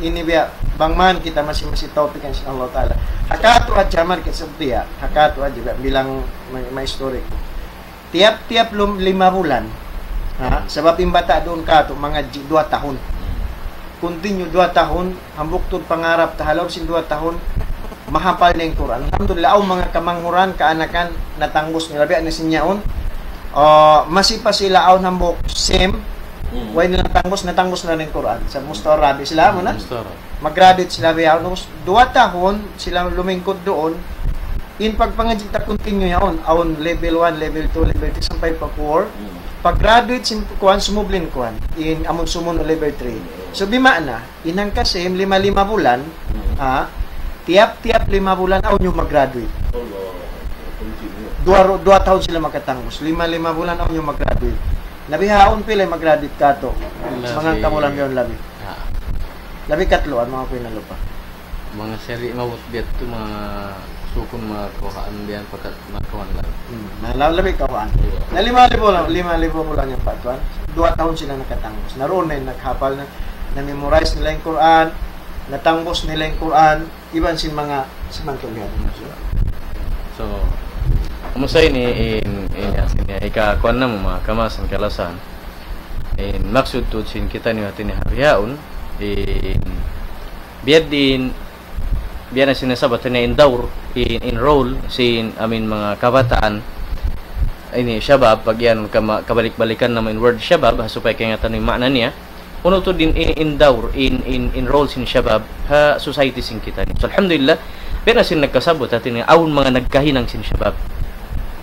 Ini biya', bang man kita masi-masi tawpikan sin Allah Ta'ala. Ha katu' hadja man kita sabtiya. Ha katu' hadja biya', bilang ma-, ma-istori. Tiyap-tiyap lum-, lima bulan. Ha? Sabab in bata' duun katu', mangadji' duwa tahun. Continue duwa tahun, hambuuk tuud pangarap ta ha lawm sin duwa tahun, mahapal na in Qur'an. Alhamdulillah, awn manga kamanghuran, kaanakan, natangbus nila biya' na sin yaun. Ah, masi pa sila awn hambuuk sem, hmm, way nila tangbus, natangbus na in Qur'an. Sa mustawa rabi' sila, amu na? Mustawa rabi'. Mag-graduate sila biya', awn duwa tahun sila lumingkud duun. In pagpangadji' ta continue yaun, awn level one, level two, level three, sampay pa four. Hmm. Pag-graduate sin kuwan, sumubli in kuwan, in amun sumunu' level three. So, bima'na, in hangkasim, lima-lima bulan, hmm, ha, tiyap-tiyap lima bulan, awn yan mag-graduate. Allah. Continue. Duwa ru-, duwa tahun sila makatangbus. Lima-lima bulan, awn yan mag-graduate. Na bihaun pila in mag-graduate katu'. Labi. Manga kabulan bihaun labi. Ha. Labi katluan, manga kuy na lupa. Manga sari maabut biya' tu, manga sukun, manga kawhaan biya' yan, pakat manga kawhaan labi. Hmm. Na, la-, labi kawhaan. Iya. Na lima libu lang, lima libu lang yan pa tuwan. Duwa tahun sila nakatangbus. Na duun na in naghapal na, na-memorize nila in Qur'an, natangbus nila in Qur'an, iban sin manga, sin manga kawhaan. So, kumusta ini in, in, in, in, ika-, kuwan namu', manga kamaasan, kalasahan? In maksud tuud sin kitaniyu hati niya ha bihaun, in biya' diin, biya' na sin nasabbut niya in daur, in, in role sin amin manga kabataan, ini shabab, pag yan kama-, kabalik-balikan namu' in word shabab, ha supaya kaingatan in ma'na niya. Unu tuud in, in, in daur, in, in, in role sin shabab ha society sin kitaniyu. So, alhamdulillah, biya' na sin nagkasabbut hati niya, awn manga nagkahinang sin shabab.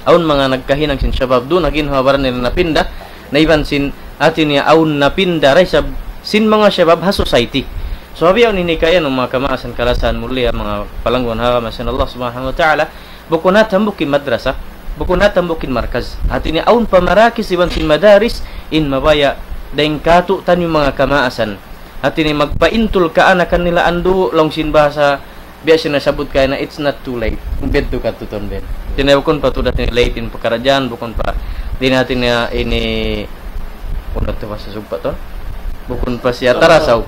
Awn manga nagkahinang sin shabab, duun na in ha baran nila napinda, na iban sin hati niya awn napinda da isab sin manga shabab ha society. So, ha bihaun ini kaya, manga kamaasan kalasahan mulia, manga palangguan ha agama sin Allah Subhanahu wa Ta'ala, bukun hat hambuuk in madrasa, bukun hat hambuuk in markaz. Hati niya awn pa marakis iban sin madaris in mabaya' dayn kātu'niyu manga kamaasan. Hati niya magpaintul kaanakan nila andu' laung sin bahasa biya' sin nasabbut kayna, it's not too late. Bukun pa tuud, Ben. Hati niya bukun pa tuud hati niya late in pakaradjaan, bukun pa, di' na hati niya ini, unu tuud bahasa Sugpa tuud? Bukun pa siya tarasaw.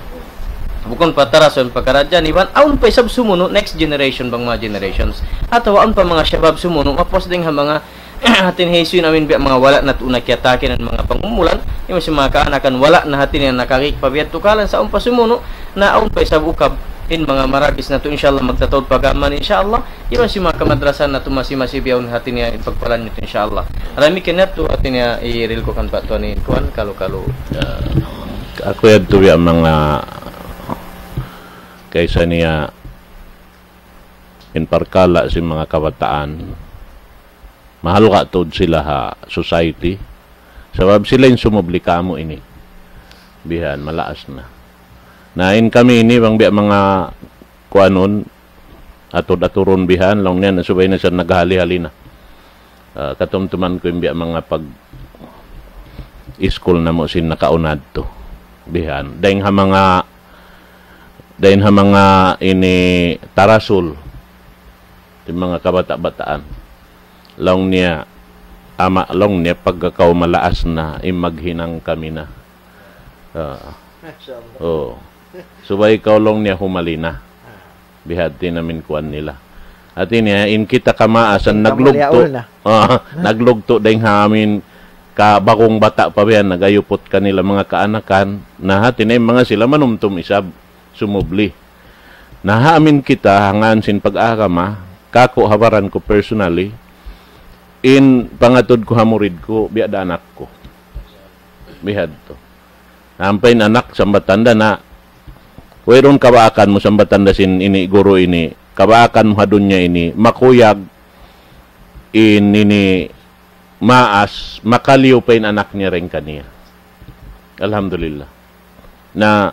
Bukun pa tarasaw in pakaradjaan, iban awn pa isab sumunu', next generation bang manga generations. Atawa awn pa manga shabab sumunu', mapuas dayn ha manga hati niya hisuin amin biya' manga wala' na tuud na kiyatakin in manga pangumulan, iban sin manga kaanakan wala' na hati niya nakakik pa biya' tuud kalan sa awn pa sumunu', na awn pa isab ukab in manga marakis natu', insha Allah, magtataud pa agama, insha Allah, iban sin manga kamadrasahan natu' masi-masi bihaun hati niya in pagpalanyut, insha Allah. Damikkiyan natu' hati niya i-reel ku kan pa tuwan in kuwan, kalu-kalu. Ya, aku yadtu biya' manga kaysa niya in parkala' sin manga kabataan. Mahalga' tuud sila ha society. Sabab sila in sumubli kāmu' ini. Bihan, malaas na. Na in kami ini bang biya' manga kuanun, atud-aturun bihan, laung niya na subay na sa naghali-hali na. Ah, katumtuman ku in biya' manga pag-iskul namu' sin nakauna yadtu. Bihan. Dayn ha manga, dayn ha manga ini tarasul. In manga kabata'-bataan. Laung niya, ama', laung niya, pagka kaw malaas na, in maghinang kami na. Ah. Masha Allah. Oh. Subay kaw, laung niya, humali na. Ah. Bihadtu in amin kuwan nila. Hati niya, in kita kamaasan, naglugtu'. Kamuliaul na. Ah, naglugtu' dayn ha amin ka bagung bata' pa biya' nag-ayuput kanila manga kaanakan. Na hati niya, in manga sila manumtum isab, sumubli. Na ha amin kita, ha ngān sin pag-agama, kāku' ha baran ku personally, in pangatud ku ha murid ku, biya' da anak ku. Bihadtu. Ampa in anak sambatan da na, wayruun kabaakan mu sambatan da sin ini guru ini, kabaakan mu ha dunya ini, makuyag in ini maas, makaliyu pa in anak niya dayn kaniya. Alhamdulillah. Na,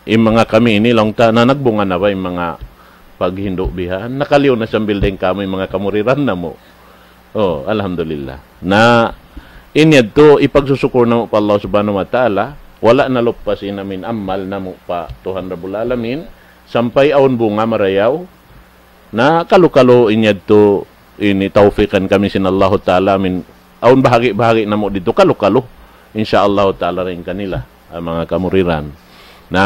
in manga kami ini, laung ta, na nagbunga na ba in manga paghindu' bihan? Nakaliyu na sambil dayn kāmu' in manga kamuriran namu'. Oh, alhamdulillah. Na, in yadtu, ipagsusukur namu' pa Allah Subhanahu wa Ta'ala, wala' naluppas in amin amal namu' pa Tuhan Rabbul Alamin, sampay awn bunga marayaw, na kalu-kalu in yadtu ini tawfikan kami sin Allahu Ta'ala, amin, awn bahagi'-bahagi' namu' didtu kalu-kalu. Insha Allahu Ta'ala dayn kanila, ah, manga kamuriran. Na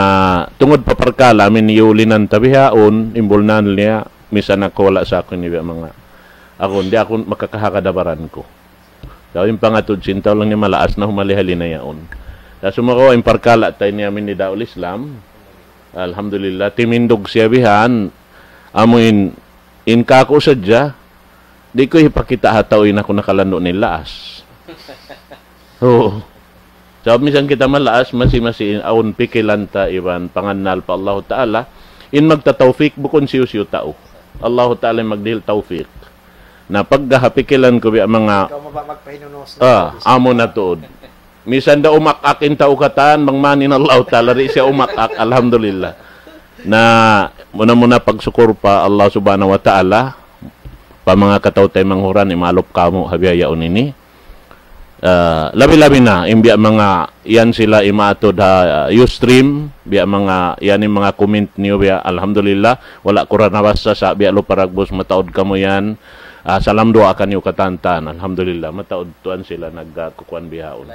tungud pa parkala', amin, iyulinan ta bihaun, imbulnan niya, misan aku wala' sa aku ini biya' manga. Aku, di' aku makakahagad ha baran ku. Daw in pangatud sin tau laung niya malaas na humali-hali na yaun. Na sumagawa' in parkala' ta ini amin ini Daul Islam. Alhamdulillah, timindug siya bihan, amu in, in kāku' sadja, di' ku hipakita' ha tau in aku nakalandu' nilaas. Oo. Sabab misan kita malaas, masi-masi in awn pikilan ta iban pangannal pa Allahu Ta'ala, in magtatawfik bukun siyu-siyu tau. Allahu Ta'ala in magdihil tawfik. Na pagga ha pikilan ku biya' manga, ikaw mabaya' magpahinunus na, ah, ikaw, amu na tuud. Misan da umak-ak in tau katan, bang man in Allahu Ta'ala, di' siya umak-ak, alhamdulillah. Na, muna-muna pagsukur pa Allah Subhanahu wa Ta'ala, pa manga kataw-taymanghuran, imalup kamu' ha bihaun ini. Ah, labi-labi na, in biya' manga, yan sila imaatud ha, ah, Ustream, biya' manga, yan in manga comment niyu biya', alhamdulillah, wala' ku ra nabassa sa' biya' Lupa Ragbus, mataud kamu yan. Ah, salam duwaa kaniyu katantan, alhamdulillah, mataud tuwan sila nag, ah, kukuan bihaun.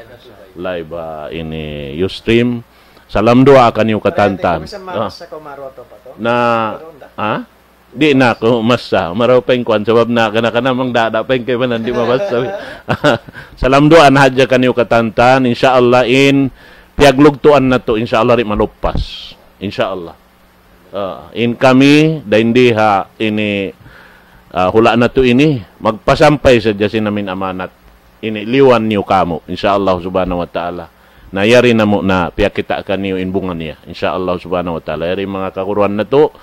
Live, ah, ini Ustream. Salam duwaa kaniyu katantan. Kaya, teka, misan ma-, ah, sa Komaroto pa to? Na, Koronda? Ah? Di' na aku masa. Marayaw pa in kuwan, sabab na kana-kana mang dada pa in kaibanan di' mabasa. Salam duwaa na hadja kaniyu katantan. Insya Allah in piyaglugtuan natu', insya Allah di' malupas. Insya Allah. Ah, in kami, dayn di ha ini, ah, hula' natu' ini, magpasampay sadja sin amin amanat. Ini, liwan niyu kamu, insya Allah subhanahu wa ta'ala. Na yari namu' na piyakita' kaniyu in bunga niya, insya Allah subhanahu wa ta'ala. Yari manga kaguruhan natu',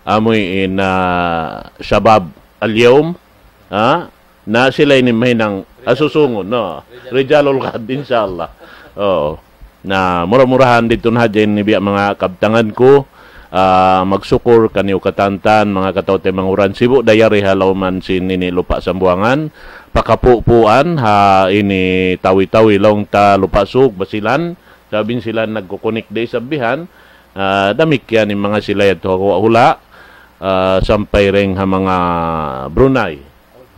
amuin, ah, Shabab al-Yawm, ha? Na sila ini mahinang asusungun, no? Rijalul Ghad, insya Allah. Oo. Na mura-murahan didtu na hadja ini biya' manga kabtangan ku, ah, magsukul kaniyu katantan, manga kataw-taymanghuran sibu', da yari ha lawm sin ini Lupa' Sambuwangan, pakapupuan, ha ini Tawi-Tawi, laung ta Lupa' Sug, Basilan, sabab in sila nagkukunik da isab bihan, ah, damikkiyan in manga sila yadtu ha hula', ah, sampay dayn ha manga Brunei,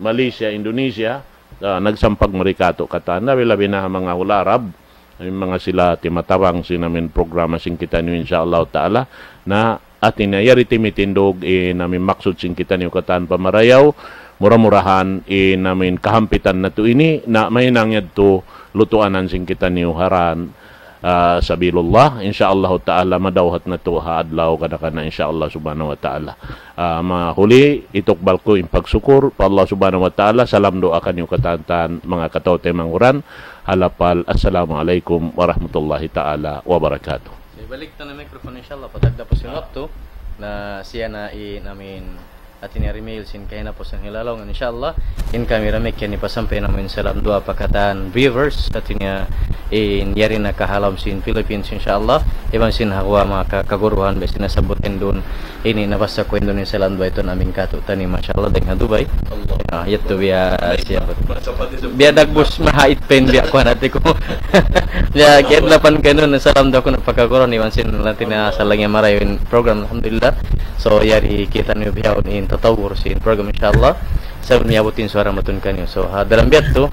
Malaysia, Indonesia, ah, nagsampag mari katu' katan, labi-labi na ha manga hula' Arab, in manga sila timatabang sin amin programa sin kitaniyu, insya Allah ta'ala, na hati niya yari timitindug in amin maksud sin kitaniyu katan pa marayaw, mura-murahan in amin kahampitan natu' ini, na mahinang yadtu lutuanan sin kitaniyu ha dan, ah, sabilullah, insya Allah ta'ala, madawhat natu' ha adlaw kana-kana, insya Allah subhanahu wa ta'ala. Ah, mahuli, itukbal ku in pagsukul pa Allah subhanahu wa ta'ala, salam duwaa kaniyu katantan, manga kataw-taymanghuran, ha lapal, Assalamu alaykum warahmatullahi ta'ala wabarakatuh. Balik ta na microphone, insya Allah, patagda pa sin waktu, na siya na in amin hati niya rimihil sin kahinapusan hilalaungan, insya Allah. In kami damikkiyan ini pasampay namu' in salam duwaa pa katan viewers, hati niya in yari na ka ha lawm sin Philippines, insya Allah. Iban sin ha guwa' manga ka-, kaguruhan, biya' sin nasabbut indun, ini nabasa ku indun in salam duwaa yadtu amin katu' tani, masha Allah, dayn ha Dubai. Allah. Ah, yadtu biya' siya. Biya' dagbus mahait pa in biya' kuwan hati ku. Biya' kiyadlapan kaniyu, salam duwaa kunu' pa kaguruhan, iban sin hati niya asal lagi' marayaw in program, alhamdulillah. So, yari kitaniyu bihaun in tatawur sin program, insya Allah. Sa' miyabut in suwara matun kaniyu. So, ha, dalam biya' yadtu,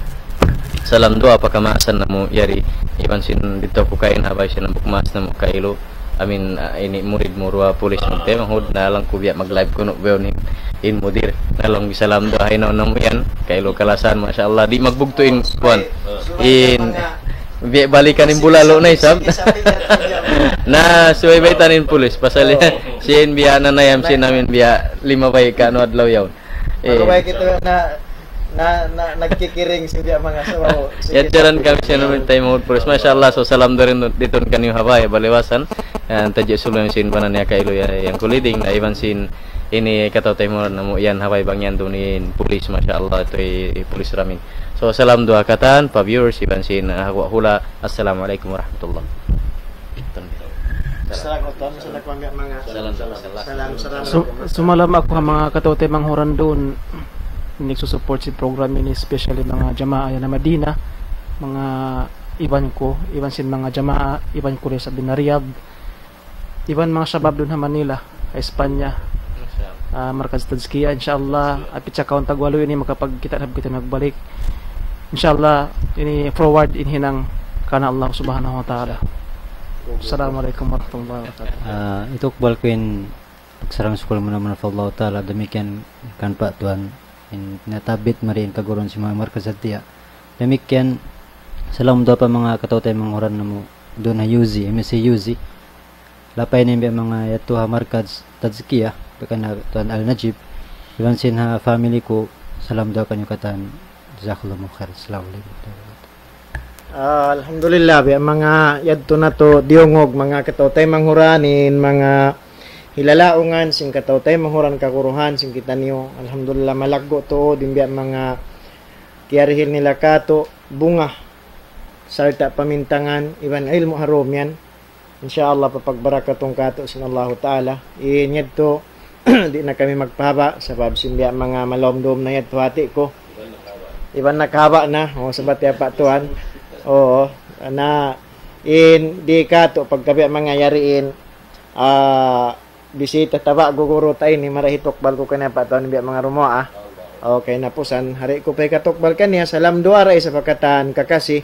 salam duwaa pa kamaasan namu' yari, iban sin didtu aku kain, ha bay sin hambuuk maas namu' kailu. Amin, ah, ini murid mu duwa pulis magtaymanghud, na laung ku biya' mag-live kunu' bihaun in, in mudir. Na laung salam duwaa ha inaun namu' yan, kailu kalasahan, masha Allah. Di' magbugtu' in kuwan. In, biya' balikan in bulalu' na isab. Na, subay baytaan in pulis. Pasal siya in biya' nanayam sin amin biya' lima bay kanu adlaw yaun. Eh. Magubay kita na, na, na, nagkikiring sin biya' manga sabaw. Yadtu jaran kami sin amin taymanghud pulis. Masha Allah, so salam duwaa didtu kaniyu ha bay, baliwasan. Yan, tadji' sulu' sin bana niya kailu ya, yan kuliding, na iban sin ini kataw-taymanghuran namu' yan ha bay bang yan duun in pulis, masha Allah, yadtu i-, pulis Ramin. So, salam duwaa katan, pa viewers, iban sin, ah, hula'. Assalamu alaykum warahmatullah. Salam, salam, salam. Salam, salam. Su-, sumalam aku ha manga kataw-taymanghuran duun nagsusupport sin program ini, especially manga jamaa yan ha Madina, manga iban ku, iban sin manga jamaa, iban ku da isab dayn ha Riyadh, iban manga shabab duun ha Manila, ha Espanya, ah, Markaz Tazkiya, insha Allah, apit sa kaun tagwalu ini makapagkita' na kita magbalik. Insha Allah, ini forward in hinang karna' Allah Subhanahu wa Ta'ala. Assalamualaikum warahmatullahi wabarakatuh. Ah, itukbal ku in pagsarang-sukul muna-muna pa Allah Ta'ala, damikkiyan kan pa tuwan in natabit mari in kaguruhan sin manga Markaz Tazkiya. Damikkiyan, salam duwaa pa manga kataw-taymanghuran namu' duun ha U Z, M S C U Z. Lapay na in biya' manga yadtu ha Markaz Tazkiya, biya' kan Tuan Al-Najib. Iban sin ha family ku, salam duwaa kaniyu katan. Jazakallahu khair. Assalamu alaykum warahmatullahi wabarakatuh. Ah, alhamdulillah, biya' manga yadtu natu' diyungug, manga kataw-taymanghuran, in manga hilalaungan sin kataw-taymanghuran, kaguruhan sin kitaniyu. Alhamdulillah, malaggu' tuud in biya' manga kiyarihil nila katu', bunga, sarta' pamintangan, iban ilmu' ha dunya yan. Insha Allah, papagbarakatun katu' sin Allahu Ta'ala. In yadtu, di' na kami magpahaba', sabab sin biya' manga malawm-dum na yadtu hati ku. Iban nakahaba' na, o, sabab tiya' pa tuwan. Oo, na, in di' katu', pagka biya' manga yari in, ah, bisita taba' guguru ta ini, marayaw hitukbal ku kaniya pa tuwan biya' manga rumuwa', ah. Okay, na pusan, hari ku pa hikatukbal kaniya, salam duwaa ra isab pa katan kakasi.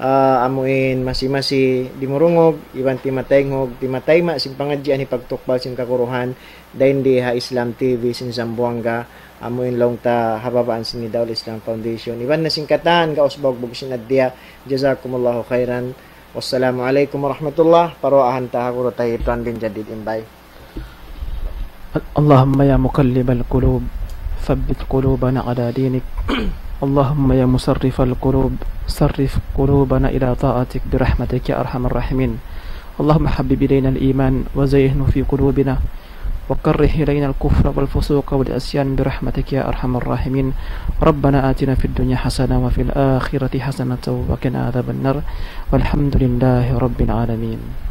ah, amuin masi-masi dimurungug, iban timataynghug, timatayma' sin pangadjian hipagtukbal sin kaguruhan, dayn di ha Islam T V sin Zamboanga, amuin laung ta ha babaan sin Nida'ul Islam Foundation. Iban na sin katan, gaus baugbug sin addiya. Jazakumullahu khairan. Wassalamu alaikum warahmatullah. Paruwaahan ta ha guru ta hi Tuan Din Jadid Imbay. اللهم يا مقلب القلوب، ثبت قلوبنا على دينك. اللهم يا مصرف القلوب، صرف قلوبنا إلى طاعتك برحمتك يا أرحم الراحمين. اللهم حبب إلينا الإيمان وزينه في قلوبنا وكره إلينا الكفر والفسوق والعصيان برحمتك يا أرحم الراحمين. ربنا آتنا في الدنيا حسنة وفي الآخرة حسنة وقنا عذاب النار. والحمد لله رب العالمين.